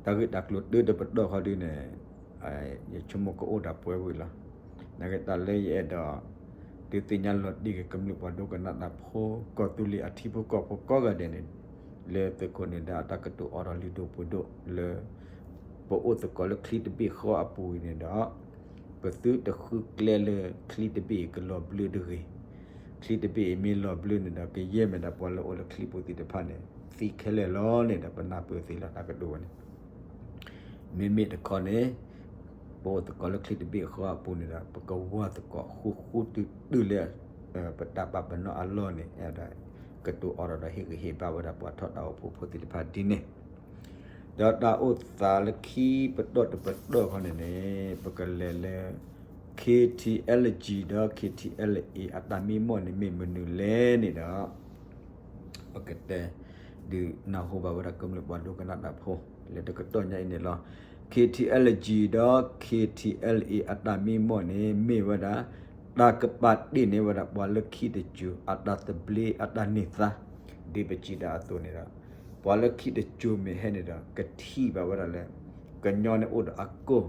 တၢ်ဂ့ၢ်တၢ်ကျိၤတၢတပတီၢ်ခီဒုန့ၣ် ယဆိကမိၣ်ကအိၣ်ဒီးပှဲၤဝံၤလီၤ. နာ်က့တၢ်လၢယအဲၣ်ဒိး ဒုးသ့ၣ်ညါလီၤတံၢ်က့ၤကမျၢၢ်ပှၤဒိကနၣ်တၢ်ဖိ ကီၢ်သူလ့ၤအထံဖိကီၢ်ဖိကိးဂၤဒဲးန့ၣ် လၢသုးခိၣ်နၢၤဒါအတၢ်ကတိၤအိၣ်ထီၣ်လုၢ်ဒိၣ်ပှ့ၤဒိၣ်လၢ ပအိၣ်သကိးလၢချံတဘ့ၣ်ဃီအပူၤအံၤန့ၣ်ဒီး ပသုတဃုကျဲလၢချံတဘ့ၣ်အံၤကလီၤဘျၢတဂ့ၤ. ချံတဘ့ၣ်အံၤမ့ၢ်လီၤဘျၢန့ၣ်ဒီး ကယဲၢ်မ့ၢ်ဒၣ်ပှၤလၢအိၣ်လၢချံပူၤသ့ၣ်တဖၣ်န့ၣ် သံခဲလၢာ်လီၤန့ၣ်ဒီး ပနၢ်ပၢၢ်သ့လီၤတၢ်ကတိၤဝဲန့ၣ် မ့မ့ၢ်တခီန့ၣ် ပအိၣ်သကိးလၢချံတဘ့ၣ်ဃီအပူၤန့ၣ်ဒီး ပကဝၤသကိးဃူဃူတုၤတုၤလၢ ပတၢ်ပာ်ပနီၣ်အလီၢ်န့ၣ် အဲၣ်ဒိး ကတိၤအိၣ်ထီၣ်ဒီးဟ့ၣ်ဂံၢ်ဟ့ၣ်ဘါဝဲဒၣ်ပှၤထီၣ်တၢ်အိၣ်ဖှိၣ်ဖိသ့ၣ်တဖၣ်ဒ်န့ၣ် ဒီးတၢ်အိၣ်သးလၢခံပတီၢ်တပတီၢ်ခီန့ၣ်န့ၣ် ပကလဲၤလၢ K T L G ဒီး K T L A အတၢ်မံမီၢ်န့ၣ်မ့ၢ်မနုၤလဲၣ်န့ၣ်ဒီး ပကတဲ ဒုးနၢ်ဟူဘၣ်ဝဲဒၣ်ကမျၢၢ်ပှၤဒိကနၣ်တၢ်ဖိ လၢတကတီၢ်ညါအံၤန့ၣ်လီၤ. K T L G ဒီး K T L A အတၢ်မံမီၢ်န့ၣ် မ့ၢ်ဝဲဒၣ် တၢ်ကပာ်တ့ၢ်န့ၢ်ဝဲဒၣ်ပှၤလၢခံတစိၤ အတၢ်သဘျ့အတၢ်န့ၢ်သါ ဒ်ပစံးတၢ်အသိးန့ၣ်ဒီး ပှၤလၢခံတစိၤမ့ၢ်ဟဲန့ၣ်ဒီး ကထံၣ်ဘၣ်ဝဲဒၣ်လၢ ကညီန့ၣ်အိၣ်ဒီးအကီၢ်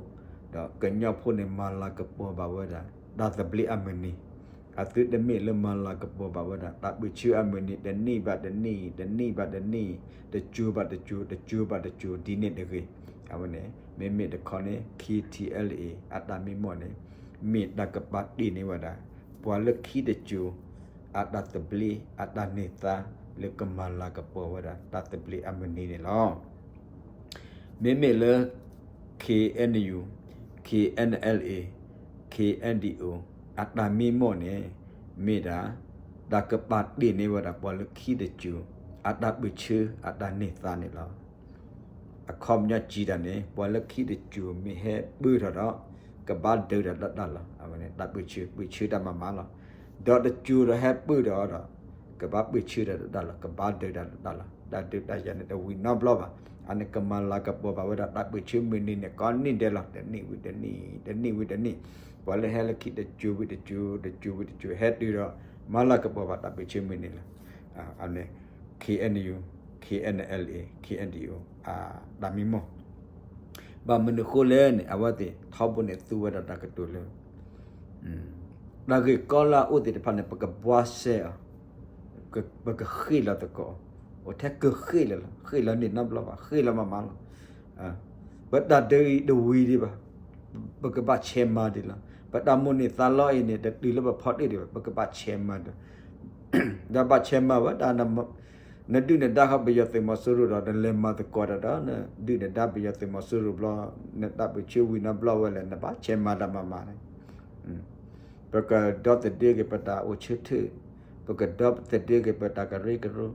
ဒီးကညီဖိန့ၣ်မၤလၤကပီၤဘၣ်ဝဲဒၣ် တၢ်သဘျ့အမုၢ်နံၤ အသုတမ့ၢ်လၢမၤလၤကပီၤဘၣ်ဝဲဒၣ် တၢ်ပၢၢ်ဆၢအမုၢ်နံၤ တနံၣ်ဘၣ်တနံၣ် တနံၣ်ဘၣ်တနံၣ် တစိၤဘၣ်တစိၤ တစိၤဘၣ်တစိၤ ဒ်န့ၣ်တဂ့ၤ. အဝဲန့ၣ် မ့မ့ၢ်တခီန့ၣ် K T L A အတၢ်မံမီၢ်န့ၣ် မ့ၢ်တၢ်ကပာ်တ့ၢ်န့ၢ်ဝဲဒၣ် ပှၤလၢခံတစိၤ အတၢ်သဘျ့ အတၢ်န့ၢ်သါ လၢကမၤလၤကပီၤဝဲဒၣ် တၢ်သဘျ့အမုၢ်နံၤန့ၣ်လီၤ. မ့မ့ၢ်လၢ K N U, K N L A, K N D O အတၢ်မံမီၢ်န့ၣ် မ့ၢ်ဒၣ် တၢ်ကပာ်တ့ၢ်န့ၢ်ဝဲဒၣ်ပှၤလၢခံတစိၤ အတၢ်ပၢၢ်ဆၢ အတၢ်န့ၢ်သါန့ၣ်လီၤ. အခီပညီစံးတၢ်န့ၣ် ပှၤလၢခံတစိၤမ့ၢ်ဟဲပၢၢ်ထီၣ်ဒီး ကဘၣ်ဒၢးတၢ်တၢ်လီၤ. အဝဲန့ၣ် တၢ်ပၢၢ်ဆၢ ပၢၢ်ဆၢတၢ်မၤမၤလီၤ. ဒီးတစိၤဒီးဟဲပၢၢ်ထီၣ်ဒီး ကဘၣ်ပၢၢ်ဆၢတၢ်တၢ်လီၤ. ကဘၣ်ဒၢးတၢ်တၢ်လီၤ. တၢ်ဒုးတၢ်ယၤန့ၣ်တဝံၤနီတဘျီဘၣ်. အန့ၣ်ကမၤလၤကပီၤဘၣ်ဝဲဒၣ်တၢ်ပၢၢ်ဆၢမုၢ်နံၤန့ၣ် ကိးနံၣ်ဒဲးလီၤ. တနံၣ်ဝံၤတနံၣ် တနံၣ်ဝံၤတနံၣ် ပှၤလၢဟဲလၢခံတစိၤဝံၤတစိၤ တစိၤဝံၤတစိၤ ဟဲတုၤဒီး မၤလၤကပီၤဘၣ်တၢ်ပၢၢ်ဆၢမုၢ်နံၤလီၤ. အန့ၣ် K N U, K N L A, K N D O တၢ်မံမီၢ် ဘၣ်မနုၤဃိလဲၣ်န့ၣ် အဝဲသ့ၣ်ထီဘိန့ၣ်သူဝဲဒၣ်တၢ်ကတိၤလၢ တၢ်ဂ့ၢ်ကီလၢအအိၣ်သ့ၣ်တဖၣ်န့ၣ် ပကဘှါစဲအီၤ, ပကဃ့ၢ်လီၤသကိး, အိၣ်ထဲကဃ့ၢ်လီၤလီၤ, ဃ့ၢ်လီၤန့ၣ်နီတဘျီဘၣ်, ဃ့ၢ်လီၤမၤမၤလီၤ. ပတၢ်ဒုးအံၤတဝံၤဒံးဘၣ်, ပကဘၣ်ဆဲးမၤဒံးလီၤ. ပတၢ်မိၣ်န့ၢ်သးလီအံၤန့ၣ် တတုၤလၢပဖီတ့ၢ်ဒံးဘၣ်, ပကဘၣ်ဆဲးမၤဒံး ဒီးဘၣ်ဆဲးမၤဝဲဒၣ် နဒုၣ်နဒါဃီပယီၤသုးမီၤစိရိၤဒီး နလဲၤမၤသကိးတၢ်ဒီး နဒုၣ်နဒါပယီၤသုးမီၤစိရိၤဘျီ နတၢ်ပၢၢ်ဆၢဝံၤနီတဘျီဝဲလဲၣ် နဘၣ်ဆဲးမၤတၢ်မၤမၤန့ၣ် ပကဒီသဒၢက့ၤပတၢ်အိၣ်ဆၢထၢၣ်, ပကဒီသဒၢက့ၤပတၢ်ကရၢကရိ,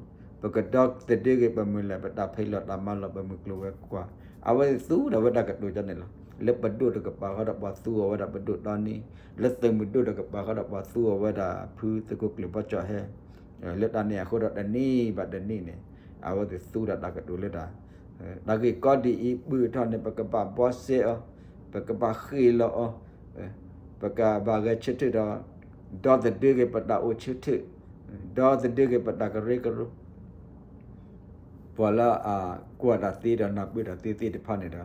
ပကဒီသဒၢက့ၤပမုၢ်လၢ် ပတၢ်ဖံးလီၢ်တၢ်မၤလီၢ် ပမုၢ်ကျိၤဝဲၤကွာ်, အဝဲသူဒီးဝဲတၢ်ကတိၤဒ်န့ၣ်လီၤ. လၢပဒိၣ်တကပၤဃီဒီးပှၤသူအီၤဝဲဒၣ်ပဒိၣ်တီနံ, လၢသုးမုၢ်ဒိၣ်တကပၤဃီဒီးပှၤသူအီၤဝဲဒၣ်ဖုသုးခိၣ်ကျၢၢ်ဘီကၠီၣ်ဟဲ လၢတၢ်န့ၣ်အဃိဒီးတနံၣ်ဘၣ်တနံၣ်န့ၣ် အဝဲသ့ၣ်သူဒီးတၢ်ကတိၤလၢတၢ် တၢ်ဂ့ၢ်ကီဒ်အံၤ ပၢၢ်ထီၣ်န့ၣ် ပကဘၣ်ဘှီစဲအီၤ, ပကဘၣ်ဃ့ၢ်လီၤအီၤ, ပကဘၣ်ဂဲၤဆၢထၢၣ်ဒီး ဒီသဒၢက့ၤပတၢ်အိၣ်ဆၢထၢၣ်, ဒီသဒၢက့ၤပတၢ်ကရၢကရိ ပှၤလၢအကွၢ်တၢ်သ့ဒီးနၢ်ပၢၢ်တၢ်သ့သ့ၣ်တဖၣ်န့ၣ်ဒီး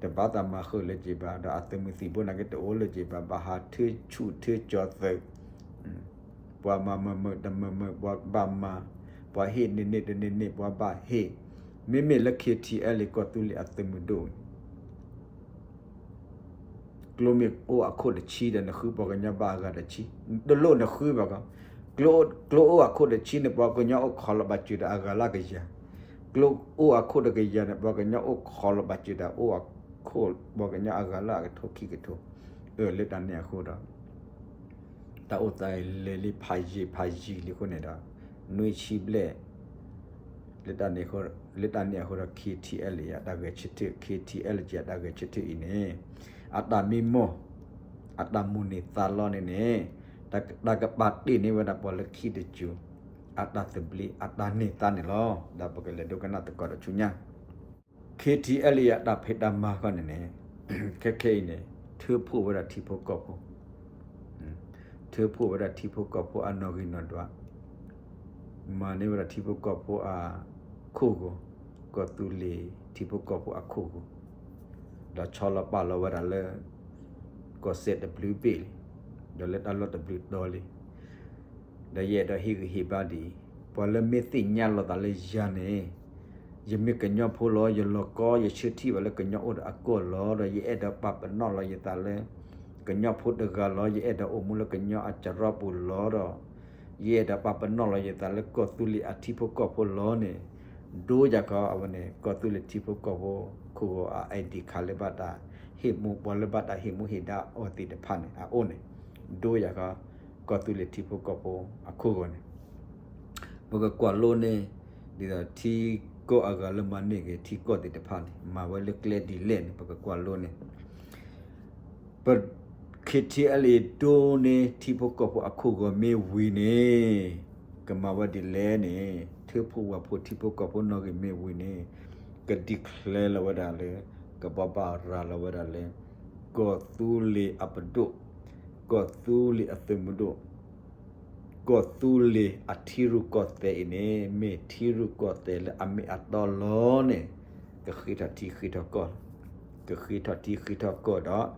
တဘၣ်သးမၤဃုာ်လၢၤက့ၤဘၣ် ဒီးအသုးမုၢ်သံၣ်ဘိနာ်က့တအိၣ်လၢၤက့ၤဘၣ် ဘၣ်ဟးထၢဆူၣ်ထၢကၠီၤသုး, ပှၤမၤမုာ်မုာ်တမုာ်မုာ် ပှၤဘၣ်မၤ, ပှၤဟ့ၣ်န့ၢ်န့ၢ်တန့ၢ်န့ၢ် ပှၤဘၣ်ဟ့ၣ်, မ့မ့ၢ်လၢ K T L A ကီၢ်သူလ့ၤအသုးမုၢ်ဒိၣ်န့ၣ် ကျိမ့ၢ်အိၣ်အခိၣ်တဆံဒီး နဃုပှၤကညီဘၣ်အဂၤတဆံ, တလိၣ်နဃုဘၣ်ကီး, ကျိအိၣ်အခိၣ်တဆံန့ၣ် ပှၤကညီအိၣ်ခိးလီၤဘၣ်စၢၤတၢ်အဂၤလၢအကယၤ, ကျိအိၣ်အခိၣ်တကယၤန့ၣ် ပှၤကညီအိၣ်ခိးလီၤဘၣ်စၢၤတၢ်အိၣ်အခိၣ် ပှၤကညီအဂၤလၢအကထိခံကထိ, အၢၣ်လၢတၢ်န့ၣ်အဃိဒီး တၢ်အိၣ်သးလဲၤလံဖးယံာ်ဖးယံာ်လံအဃိန့ၣ်ဒီး နွံဆံဘျဲၣ် လၢတၢ်န့ၣ်အဃိဒီး K T L A အတၢ်ဂဲၤဆၢထၢၣ် K T L A အတၢ်ဂဲၤဆၢထၢၣ်အံၤန့ၣ် အတၢ်မံမီၢ် အတၢ်မိၣ်န့ၢ်သးလီန့ၣ်န့ၣ် တၢ်ကပာ်တ့ၢ်န့ၢ်ဝဲဒၣ်ပှၤလၢခံတစိၤ အတၢ်သဘျ့ အတၢ်န့ၢ်သါန့ၣ်လီၤ. ဒီးပကလဲၤဒိကနၣ်သကိးဒီးဆူညါ K T L A အတၢ်ဖံးတၢ်မၤဃီန့ၣ်န့ၣ် ခဲခဲအံၤန့ၣ် ထၢဖှိၣ်ဝဲဒၣ်ထံဖိကီၢ်ဖိ, ထၢဖှိၣ်ဝဲဒၣ်ထံဖိကီၢ်ဖိအနီၣ်ဂံၢ်နီၣ်ဒွး, မၤန့ၢ်ဝဲဒၣ်ထံဖိကီၢ်ဖိအခိၣ်ဂီၤ, ကီၢ်သူလ့ၤထံဖိကီၢ်ဖိအခိၣ်ဂီၤ, ဒီးဆီလီၤပာ်လီၤဝဲဒၣ်လၢ ကီၢ်စဲၣ်တဘျုးဘ့ၣ်လံ, ဒီးလၢတၢ်လီၢ်တဘျုးတီၤလံ. ဒီးယအဲၣ်ဒိးဟ့ၣ်ဂံၢ်ဟ့ၣ်ဘါဒ်အံၤ, ပှၤလၢမ့ၢ်သ့ၣ်ညါလီၤသးလၢယၤန့ၣ်, ယမ့ၢ်ကညီဖိလီၤ, ယလီၤကီ ယဆၢထံၣ်ဘၣ်လၢကညီအိၣ်ဒီးအကီၢ်လီၤ, ဒီးယအဲၣ်ဒိးပာ်ပနီၣ်လီၤယသးလၢ ကညီဖိတဂၤလီၤ, ယအဲၣ်ဒိးအိၣ်မူလၢကညီအစရီပူၤလီၤဒီး ယအဲၣ်ဒိးပာ်ပနီၣ်လီၤယသးလၢကီၢ်သူလ့ၤအထံဖိကီၢ်ဖိလီၤန့ၣ်, ဒိယၤခီ အဝဲန့ၣ် ကီၢ်သူလ့ၤထံဖိကီၢ်ဖိ ခိၣ်ဂီၤအ I D card လၢဘၣ်တၢ်ဟ့ၣ်မူ ပှၤလၢဘၣ်တၢ်ဟ့ၣ်မူဟ့ၣ်ဒါအီၤသ့ၣ်တဖၣ်န့ၣ် အအိၣ်န့ၣ်, ဒိယၤခီ ကီၢ်သူလ့ၤထံဖိကီၢ်ဖိအခိၣ်ဂီၤန့ၣ် ပကကွၢ်လိန့ၣ်, ဒ်သိးထံကီၢ်အဂၤလၢမၤန့ၢ်က့ၤထံကီၢ်သ့ၣ်တဖၣ်န့ၣ် မၤဝဲလၢကျဲဒ်လဲၣ်န့ၣ် ပကကွၢ်လိန့ၣ် ပ K T L A ဒိန့ၣ် ထံဖိကီၢ်ဖိအခိၣ်ဂီၤမ့ၢ်ဝံၤန့ၣ်, ကမၤဝဲဒ်လဲၣ်န့ၣ်, ထၢဖှိၣ်ဝၢ်ဖှိၣ်ထံဖိကီၢ်ဖိနီၣ်ဂံၢ်မ့ၢ်ဝံၤန့ၣ်, က declare လီၤဝဲဒၣ်လၢ ကဘီဘၣ်ရၤလီၤဝဲဒၣ်လၢ ကီၢ်သူလ့ၤအပဒိၣ်, ကီၢ်သူလ့ၤအသုးမုၢ်ဒိၣ် ကီၢ်သူလ့ၤအထံရူၢ်ကီၢ်သဲးအံၤန့ၣ် မ့ၢ်ထံရူၢ်ကီၢ်သဲးလၢအမ့ၢ်အတီလီၤန့ၣ်, ကဃ့ထီၣ်ထံဃ့ထီၣ်ကီၢ်, ကဃ့ထီၣ်ထံဃ့ထီၣ်ကီၢ်ဒီး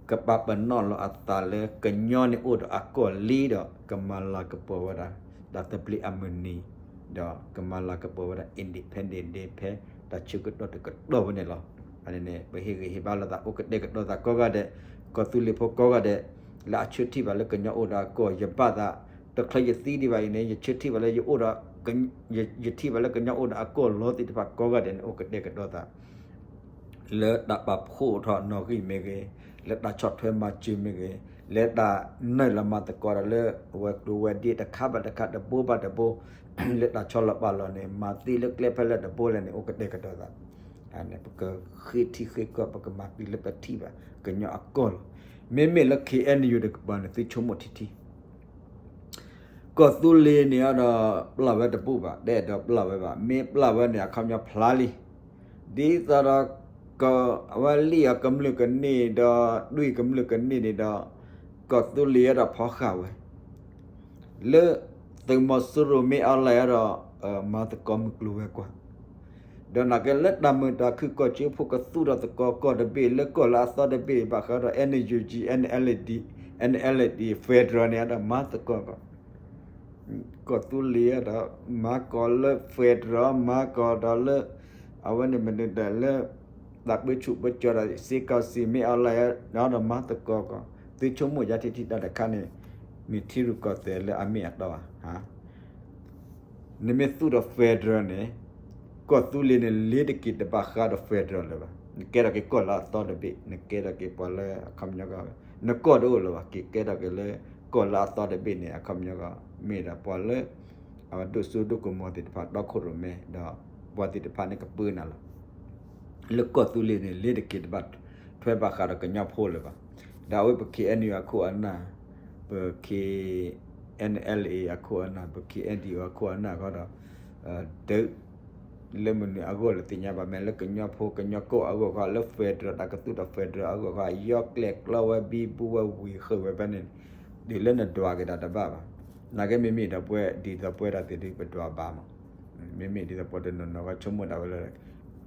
ကပာ်ပနီၣ်လီၤအသးလၢကညီန့ၣ်အိၣ်ဒီးအကီၢ်လံဒီး ကမၤလၤကပီၤဝဲဒၣ် တၢ်သဘျ့အမုၢ်နံၤ, ဒီးကမၤလၤကပီၤဝဲဒၣ် independent day ဖဲတၢ်ဆၢကတီၢ်တကတီၢ်ဝဲန့ၣ်လီၤ. အန့ၣ်န့ၣ် ပဟ့ၣ်ဂံၢ်ဟ့ၣ်ဘါလိာ်သး အိၣ်ကတဲာ်ကတီၤသးကိးဂၤဒဲး, ကီၢ်သူလ့ၤဖိကိးဂၤဒဲး, လၢအဆၢထံၣ်ဘၣ်လၢကညီအိၣ်ဒီးအကီၢ် ယဘၣ်သး, တချုးယသံဒံးဘၣ်အံၤန့ၣ် ယဆၢထံၣ်ဘၣ်လၢယအိၣ်ဒီး, ယထံၣ်ဘၣ်လၢကညီအိၣ်ဒီးအကီၢ်လီၤသ့ၣ်တဖၣ်ကိးဂၤဒဲးန့ၣ် အိၣ်ကတဲာ်ကတီၤသး လၢတၢ်ပာ်ဖှိၣ်ထီၣ်နီၣ်ဂံၢ်မ့ၢ်ဂ့ၤ, လၢတၢ်ဆီၣ်ထွဲမၤစၢၤမ့ၢ်ဂ့ၤ, လၢတၢ်နုာ်လီၤမၤသကိးဒီးလၢ ဝဲၤကျိၤဝဲၤဒ့တခါဘၣ်တခါတဘိဘၣ်တဘိ, လၢတၢ်ဆီလီၤပာ်လီၤန့ၣ် မၤသ့လၢကျဲဖဲလဲၣ်တဘိလဲၣ်န့ၣ် အိၣ်ကတဲာ်ကတီၤသး, ပကဃ့ထံဃ့ကီၢ် ပကမၤသံလၢပထံၣ်ဘၣ်ကညီအကီၢ်လီၤ. မ့မ့ၢ်လၢ K N U တကပၤန့ၣ် သုဆိကမိၣ်ထံထံ ကီၢ်သူလ့ၤန့ၣ်ဒီး ပျၢ်ဝဲတဘူၣ်ဘၣ်, တအဲၣ်ဒိးပျၢ်ဝဲဘၣ်, မ့ၢ်ပျၢ်ဝဲန့ၣ် အခီပညီဖျါလံ. ဒ်သိးဒီး အဝဲလံၣ်အီၤကမျၢၢ်ကန့ၢ်ဒီး တွံၢ်ကမျၢၢ်ကန့ၢ်န့ၣ်ဒီး ကီၢ်သူလ့ၤဒီးဖီဃာ်ဝဲ လၢသုးမီၤစိရိၤမ့ၢ်အီၤလဲၣ်ဒီး မၤသကိးမုၢ်ကျိၤဝဲၤကွာ် ဒီးနာ်က့လၢတၢ်မုာ်တၢ်ခုၣ်ကီၢ်စၢဖှိၣ်ကသူၣ်ထီၣ်သကိးကီၢ်တဘ့ၣ် လၢကီၢ်လၢအသီတဘ့ၣ် ဘၣ်ဃးဒီး N U G, N L D, N L D federal န့ၣ်ဒီးမၤသကိးကီၢ်, ကီၢ်သူလ့ၤဒီး မၤကီၢ်လၢ federal မၤကီၢ်ဒီးလၢ အဝဲန့ၣ်မနုၤဒၣ်လၢ တၢ်ပၢဆူၣ်ပၢစိးဒီး စစ်ကောင်စီ မ့ၢ်အီၤလဲၣ်ဒီးမၤသကိးကီၢ်, သုဆိကမိၣ်ယါထံထံတၢ်တခါန့ၣ် မ့ၢ်ထံရူၢ်ကီၢ်သဲးလၢအမ့ၢ်အတီဧါ. နမ့ၢ်သူၣ်ဒီး federal န့ၣ် ကီၢ်သူလ့ၤန့ၣ် လ့ၤတက့ၤတဘၣ်ဃးဒီး federal လၢၤဘၣ်. နကဲထီၣ်က့ၤကီၢ်လၢအသီတဘ့ၣ်, နကဲထီၣ်က့ၤပှၤလၢအခီပညီကီၢ်, နကီၢ်တအိၣ်လၢၤဘၣ်, က့ၤကဲထီၣ်က့ၤလၢကီၢ်လၢအသီတဘ့ၣ်န့ၣ် အခီပညီကီၢ် မ့ၢ်ဒၣ်ပှၤလၢ အဝဲဒိၣ်စိဒိၣ်ကမီၤသ့ၣ်တဖၣ် တီခိၣ်ရိၣ်မဲ ဒီးပှၤသ့ၣ်တဖၣ်န့ၣ်ကပၢနၤလီၤ. လၢကီၢ်သူလ့ၤန့ၣ် လ့ၤတက့ၤတဘၣ်ထွဲဘၣ်ဃးဒီးကညီဖိလၢၤဘၣ်. ဒီးအဝဲပ K N U အခိၣ်အနၢ်, ပ K N L A အခိၣ်အနၢ်, ပ K N D O အခိၣ်အနၢ်ဃီဒီး ဒုး လၢမနုၤအဂီၢ်လဲၣ်သ့ၣ်ညါဘၣ်, မ့ၢ်လၢကညီဖိကညီကီၢ်အဂီၢ်ဃီ, လၢ federal တၢ်ကသူၣ်ထီၣ် federal အဂီၢ်ဃီ, ယီကျဲၣ်ကျီဝဲ ဘံဘူဝဲ ဝံၤဃုာ်ဝဲဖဲန့ၣ်, ဒ်လၢနဒွးက့ၤတၢ်တဘၣ်ဘၣ်. နာ်က့မ့မ့ၢ်ဒီးပဝဲဒ်သိးပဝဲဒၣ်သ့ၣ်ဒုးပဒွးဘၣ်မး, မ့မ့ၢ်ဒ်သိးပှၤတနီၤနီၤကဆိကမိၣ်ဒၣ်ဝဲလၢ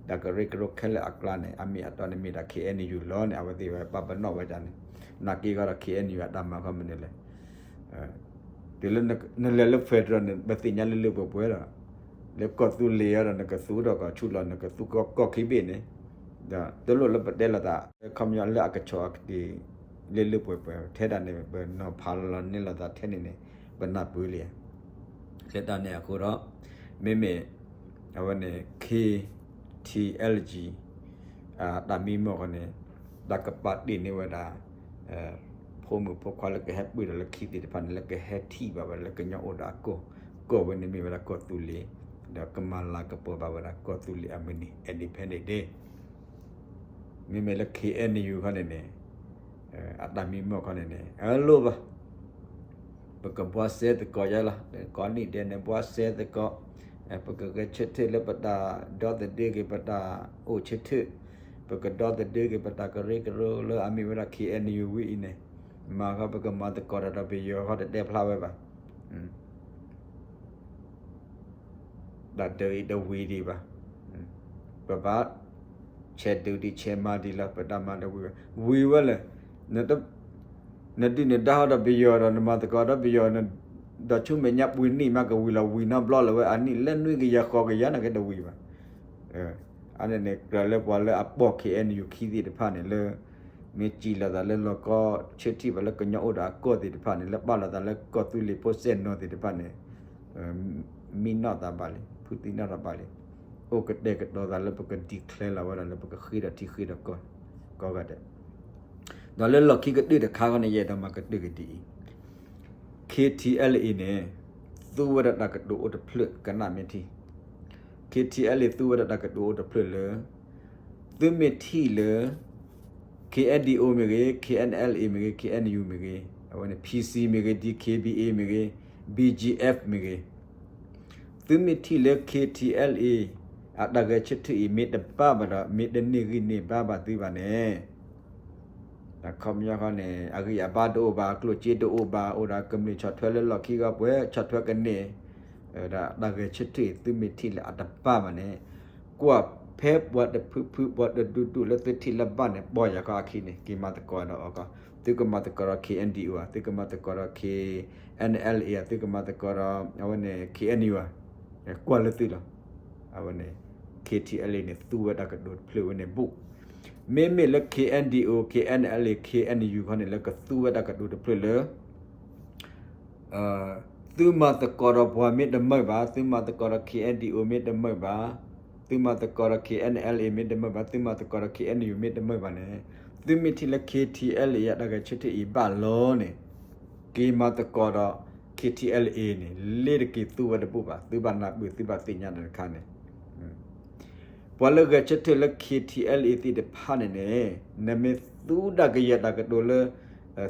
တၢ်ကရၢကရိခဲလၢာ်အကျါန့ၣ် အမ့ၢ်အတီန့ၣ်မ့ၢ်ဒၣ် K N U လီၤန့ၣ် အဝဲသ့ၣ်ဝဲပာ်ပနီၣ်ဝဲဒၣ်န့ၣ်, နာ်က့ဃီဒီး K N U အတၢ်မၤဃီမနုၤလဲၣ် တုၤလၢနလဲၤလၢ federal န့ၣ် ပသ့ၣ်ညါလၢလၢပှဲၤပှဲၤဒီး လၢကီၢ်သူလ့ၤအံၤဒီး နကသူဒီးကီၢ်ဆူၣ်လီၤ နကသူကီၢ်ခံဘ့ၣ်န့ၣ်, ဒီးတလိၣ်လၢပတဲလိာ်သး ခီပညီလၢအကဆီၣ်အကတ့ၢ် လၢလၢပှဲၤပှဲၤ ထဲဒၣ်န့ၣ် ပနီၤဖးလီၤန့ၢ်လိာ်သးထဲန့ၣ်န့ၣ် ပနၢ်ပၢၢ်လံ. လၢတၢ်န့ၣ်အဃိဒီး မ့မ့ၢ် အဝဲန့ၣ် K T L G တၢ်မံမီၢ်ဃီန့ၣ် တၢ်ကပာ်တ့ၢ်န့ၢ်ဝဲဒၣ် ဖိမုၣ်ဖိခွါလၢကဟဲပၢၢ်ဒီးလၢခံသ့ၣ်တဖၣ်န့ၣ် လၢကဟဲထံၣ်ဘၣ်ဝဲလၢကညီအိၣ်ဒီးအကီၢ်, ကီၢ်ဝဲန့ၣ်မ့ၢ်ဝဲဒၣ်ကီၢ်သူလ့ၤ, ဒီးကမၤလၤကပီၤဘၣ်ဝဲဒၣ်ကီၢ်သူလ့ၤအမုၢ်နံၤ independent day မ့မ့ၢ်လၢ K N U ခီန့ၣ်န့ၣ် အတၢ်မံမီၢ်ခီန့ၣ်န့ၣ် အလိၣ်ဘၣ် ပကဘှါစဲသကိးယါလီၤ, ကိးနံၣ်ဒဲးန့ၣ် ဘှါစဲသကိး, ပကဂဲၤဆၢထၢၣ်လၢပတၢ်ဒီသဒၢက့ၤပတၢ်အိၣ်ဆၢထၢၣ်, ပကဒီသဒၢက့ၤပတၢ်ကရၢကရိလၢအမ့ၢ်ဝဲဒၣ် K N U ဝံၤအံၤန့ၣ်, မၤဃီပကမၤသကိးတၢ်ဒီးပယီၤဃီတတဲဖျါဝဲဘၣ်. တၢ်ဒုးအံၤတဝံၤဒံးဘၣ်. ပဘၣ် ဆဲးဒုးဒံးဆဲးမၤဒံးလီၤ ပတၢ်မၤဒီးဝံၤဝဲ ဝံၤဝဲလၢ နဒုၣ်နဒါဟီဒီးပယီၤဒီး နမၤသကိးဒီးပယီၤ ဒီးဆူမဲာ်ညါပှ့ၤနံၣ်မးကဝံၤလီၤ ဝံၤနီတဘျီလၢၤဝဲအနံၣ်လၢနွံကယၤဃိးကယၤန့ၣ်က့တဝံၤဘၣ်. အန့ၣ်န့ၣ် ကြၢးလၢပှၤလၢအပိာ် ခ့ၣ်အဲၣ်ယူၣ် ခံသ့ၣ်တဖၣ်န့ၣ်လၢ မ့ၢ်စံးလီၤသးလၢလီၤကီ ဆၢထံၣ်ဘၣ်လၢကညီအိၣ်ဒီးအကီၢ်သ့ၣ်တဖၣ်န့ၣ် လၢပာ်လီၤသးလၢကီၢ်သူလ့ၤဖိစဲၣ်နီၤသ့ၣ်တဖၣ်န့ၣ် မံနီၣ်သးဘၣ်လံ ဖုသံနီၣ်သးဘၣ်လံ. အိၣ်ကတဲာ်ကတီၤသးလၢပက declare လီၤဝဲဒၣ်လၢပကဃ့ဒီးထံဃ့ဒီးကီၢ် ကိးဂၤဒဲး ဒီးလၢလီၢ်ခံကတၢၢ်တခါဃီန့ၣ် ယအဲၣ်ဒိးမၤကတၢၢ်က့ၤဒ်အံၤ, K T L A န့ၣ် သူဝဲဒၣ်တၢ်ကတိၤအိၣ်တဖျၢၣ် ကနၣ်မ့ၢ်ထံ K T L A သူဝဲဒၣ်တၢ်ကတိၤအိၣ်တဖျၢၣ်လၢ သုမ့ၢ်ထံၣ်လၢ K N D O မ့ၢ်ဂ့ၤ, K N L A မ့ၢ်ဂ့ၤ, K N U မ့ၢ်ဂ့ၤ, အဝဲန့ၣ် P C မ့ၢ်ဂ့ၤ, D K B A မ့ၢ်ဂ့ၤ, B G F မ့ၢ်ဂ့ၤ, သုမ့ၢ်ထံၣ်လၢ K T L A အတၢ်ဂဲၤဆၢထၢၣ်အံၤ မ့ၢ်တဘၣ်ဘၣ်ဒီး မ့ၢ်တန့ၢ်ဂံၢ်န့ၢ်ဘါဘၣ်သုဘၣ်န့ၣ် အခီပညီဃီန့ၣ် အဂံၢ်အဘါတအိၣ်ဘၣ်, အကျိၣ်စ့တအိၣ်ဘၣ်, အိၣ်ဒီးကမျၢၢ်ဆီၣ်ထွဲလၢလီၢ်ခံဂီၢ်ပှဲၤ ဆီၣ်ထွဲကန့ၢ် ဒီးတၢ်ဂဲၤဆၢထၢၣ်အံၤ သုမ့ၢ်ထံၣ်လၢအတဘၣ်ဘၣ်န့ၣ် ကွၢ်ဖဲပှၤတဖုဖုပှၤတဒူဒူလၢသုထံၣ်လၢဘၣ်န့ၣ် ပီၢ်ယၤခီအခံန့ၣ် က့ၤမၤသကိးဒီးအီၤကီး, သုကမၤသကိးဒီး K N D O ဧါ, သုကမၤသကိးဒီး K N L A ဧါ, သုကမၤသကိးဒီး အဝဲန့ၣ် K N U ဧါ, ကွၢ်လၢသုလီၤ. အဝဲန့ၣ် K T L A န့ၣ် သူဝဲတၢ်ကတိၤတဖျၢၣ်ဝဲန့ၣ်ဘူး, မ့မ့ၢ်လၢ K N D O, K N L A, K N U ခီန့ၣ် လၢကသူဝဲတၢ်ကတိၤတဖျၢၣ်လၢ သုမၤသကိးဒီးပှၤမ့ၢ်တမုာ်ဘၣ်, သုမၤသကိးဒီး K N D O မ့ၢ်တမုာ်ဘၣ်, သုမၤသကိးဒီး K N L A မ့ၢ်တမုာ်ဘၣ်, သုမၤသကိးဒီး K N U မ့ၢ်တမုာ်ဘၣ်န့ၣ်, သုမ့ၢ်ထံၣ်လၢ K T L A အတၢ်ဂဲၤဆၢထၢၣ်အံၤဘၣ်လီၤန့ၣ်, က့ၤမၤသကိးဒီး K T L A န့ၣ် လ့တက့ၤသူဝဲတဘူးဘၣ်, သုဘၣ်နၢ်ပၢၢ် သုဘၣ်သ့ၣ်ညါတၢ်တခါန့ၣ် ပှၤလၢဂဲၤဆၢထၢၣ်လၢ K T L A သ့ၣ်တဖၣ်န့ၣ်န့ၣ် နမ့ၢ်သူဒၣ်ကယဲၢ်တၢ်ကတိၤလၢ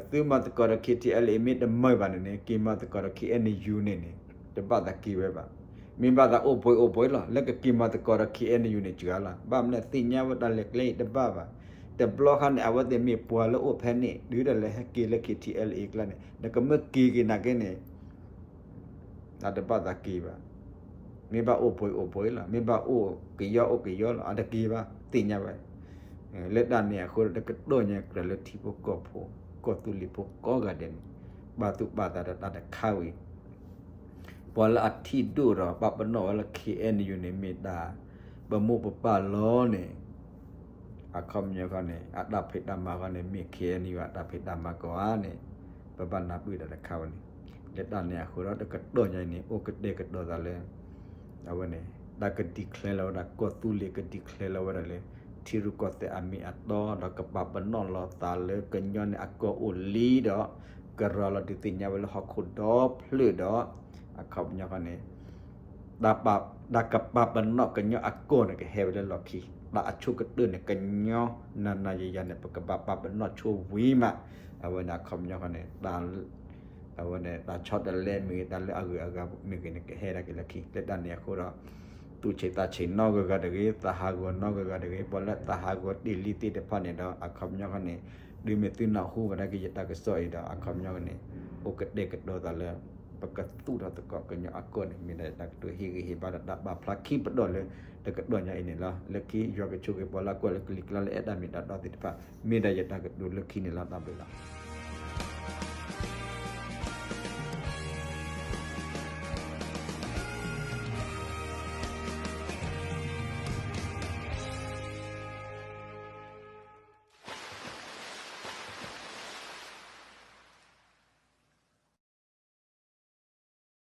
သုမၤသကိးဒီး K T L A မ့ၢ်တမုာ်ဘၣ်န့ၣ်န့ၣ် က့ၤမၤသကိးဒီး K N U န့ၣ်န့ၣ် တဘၣ်သးက့ၤဝဲဘၣ်. မ့ၢ်ဘၣ်သးအိၣ်ဘှံးအိၣ်ဘှံးလီၤ လၢကက့ၤမၤသကိးဒီး K N U န့ၣ်စှၤလီၤ. ဘၣ်မနုၤသ့ၣ်ညါဝဲတၢ်လဲၤကျဲအံၤတဘၣ်ဘၣ်. တဘျီခါန့ၣ် အဝဲသ့ၣ်မ့ၢ်ပှၤလၢအိၣ်ဖဲန့ၣ် တုၤဒၣ်လဲာ်ဟဲက့ၤလၢ K T L A အကျါန့ၣ် နကမၢက့ၤက့ၤနာ်က့န့ၣ် အတဘၣ်သးက့ၤဘၣ်. မ့ၢ်ဘၣ်အိၣ်ဘှံးအိၣ်ဘှံးလီၤ, မ့ၢ်ဘၣ်အိၣ်ကယီအိၣ်ကယီလီၤ, အတက့ၤဘၣ် သ့ၣ်ညါဘၣ်. လၢတၢ်န့ၣ်အဃိဒီး တကတီၢ်ညါကြၢးလၢထံဖိကီၢ်ဖိ ကီၢ်သူလ့ၤဖိကိးဂၤဒဲးန့ၣ် ပာ်သူၣ်ပာ်သးဒီးတၢ်တခါဝံၤ ပှၤလၢအထံၣ်ဒိၣ်ဒီးပာ်ပနီၣ်ဝဲလၢ K N U န့ၣ် မ့ၢ်တၢ်ပမိၢ်ပပၢ်လီၤန့ၣ် အခီပညီခီန့ၣ် အတၢ်ဖံးတၢ်မၤခီန့ၣ် မ့ၢ် K N U အတၢ်ဖံးတၢ်မၤကိးဂၤန့ၣ် ပဘၣ်နၢ်ပၢၢ်တၢ်တခါဝဲန့ၣ်. လၢတၢ်န့ၣ်အဃိဒီး တကတီၢ်ညါအံၤန့ၣ် အိၣ်ကတဲာ်ကတီၤသးလၢ အဝဲန့ၣ် တၢ်က declare လီၤဝဲဒၣ် ကီၢ်သူလ့ၤက declare လီၤဝဲဒၣ်လၢ ထံရူၢ်ကီၢ်သဲးအမ့ၢ်အတီ ဒီးကပာ်ပနီၣ်လီၤသးလၢကညီန့ၣ်အကီၢ်အိၣ်လံဒီး ကရၤလီၤဒုးသ့ၣ်ညါဝဲလၢဟီၣ်ခိၣ်ဒီဖျၢၣ်ဒီး အခီပညီခီန့ၣ် တၢ်ကပာ်ပနီၣ်ကညီအကီၢ်န့ၣ် ကဟဲဝဲလၢလီၢ်ခံ, တၢ်အဆိကတၢၢ်န့ၣ် ကညီနၤနၤယၤယၤန့ၣ် ပကဘၣ်ပာ်ပနီၣ်ဆိဝံၤမး, အဝဲန့ၣ်အခီပညီခီန့ၣ် အဝဲန့ၣ် တၢ်ဆီတလဲမ့ၢ်ဂ့ၤ တၢ်လၢအဂုၤအဂၤမ့ၢ်ဂ့ၤန့ၣ် ကဟဲဒၣ်က့ၤလၢခံ. လၢတၢ်န့ၣ်အဃိဒီး သူၣ်ဆံးသးဆံးနီတဂၤဂၤတဂ့ၤ, သးဟးဂီၤနီတဂၤဂၤတဂ့ၤ, ပှၤလၢသးဟးဂီၤတ့ၢ်လံသ့ၣ်တဖၣ်န့ၣ်ဒီး အခီပညီခီန့ၣ် တုၤမ့ၢ်သုနၢ်ဟူဝဲဒၣ်က့ၤယတၢ်ကစီၣ်အံၤဒီး အခီပညီန့ၣ် အိၣ်ကတဲာ်ကတီၤသးလၢ ပကသူၣ်ထီၣ်သကိးကညီအကီၢ်န့ၣ် မ့ၢ်ဒၣ်ယတၢ်ကတိၤဟ့ၣ်ဂံၢ်ဟ့ၣ်ဘါဒီးတၢ်ပာ်ဖျါခံပတီၢ်လၢ တကတီၢ်ညါအံၤန့ၣ်လီၤ. လၢခံယွၤကဆိၣ်ဂ့ၤပှၤလၢကွၢ်လၢကလံၤကျါလၢအဲၣ်တၢ်မ့ၢ်တၢ်တီသ့ၣ်တဖၣ် မ့ၢ်ဒၣ်ယတၢ်ကတိၤလၢခံန့ၣ်လီၤ. တၢ်ဘျုးလီၤ.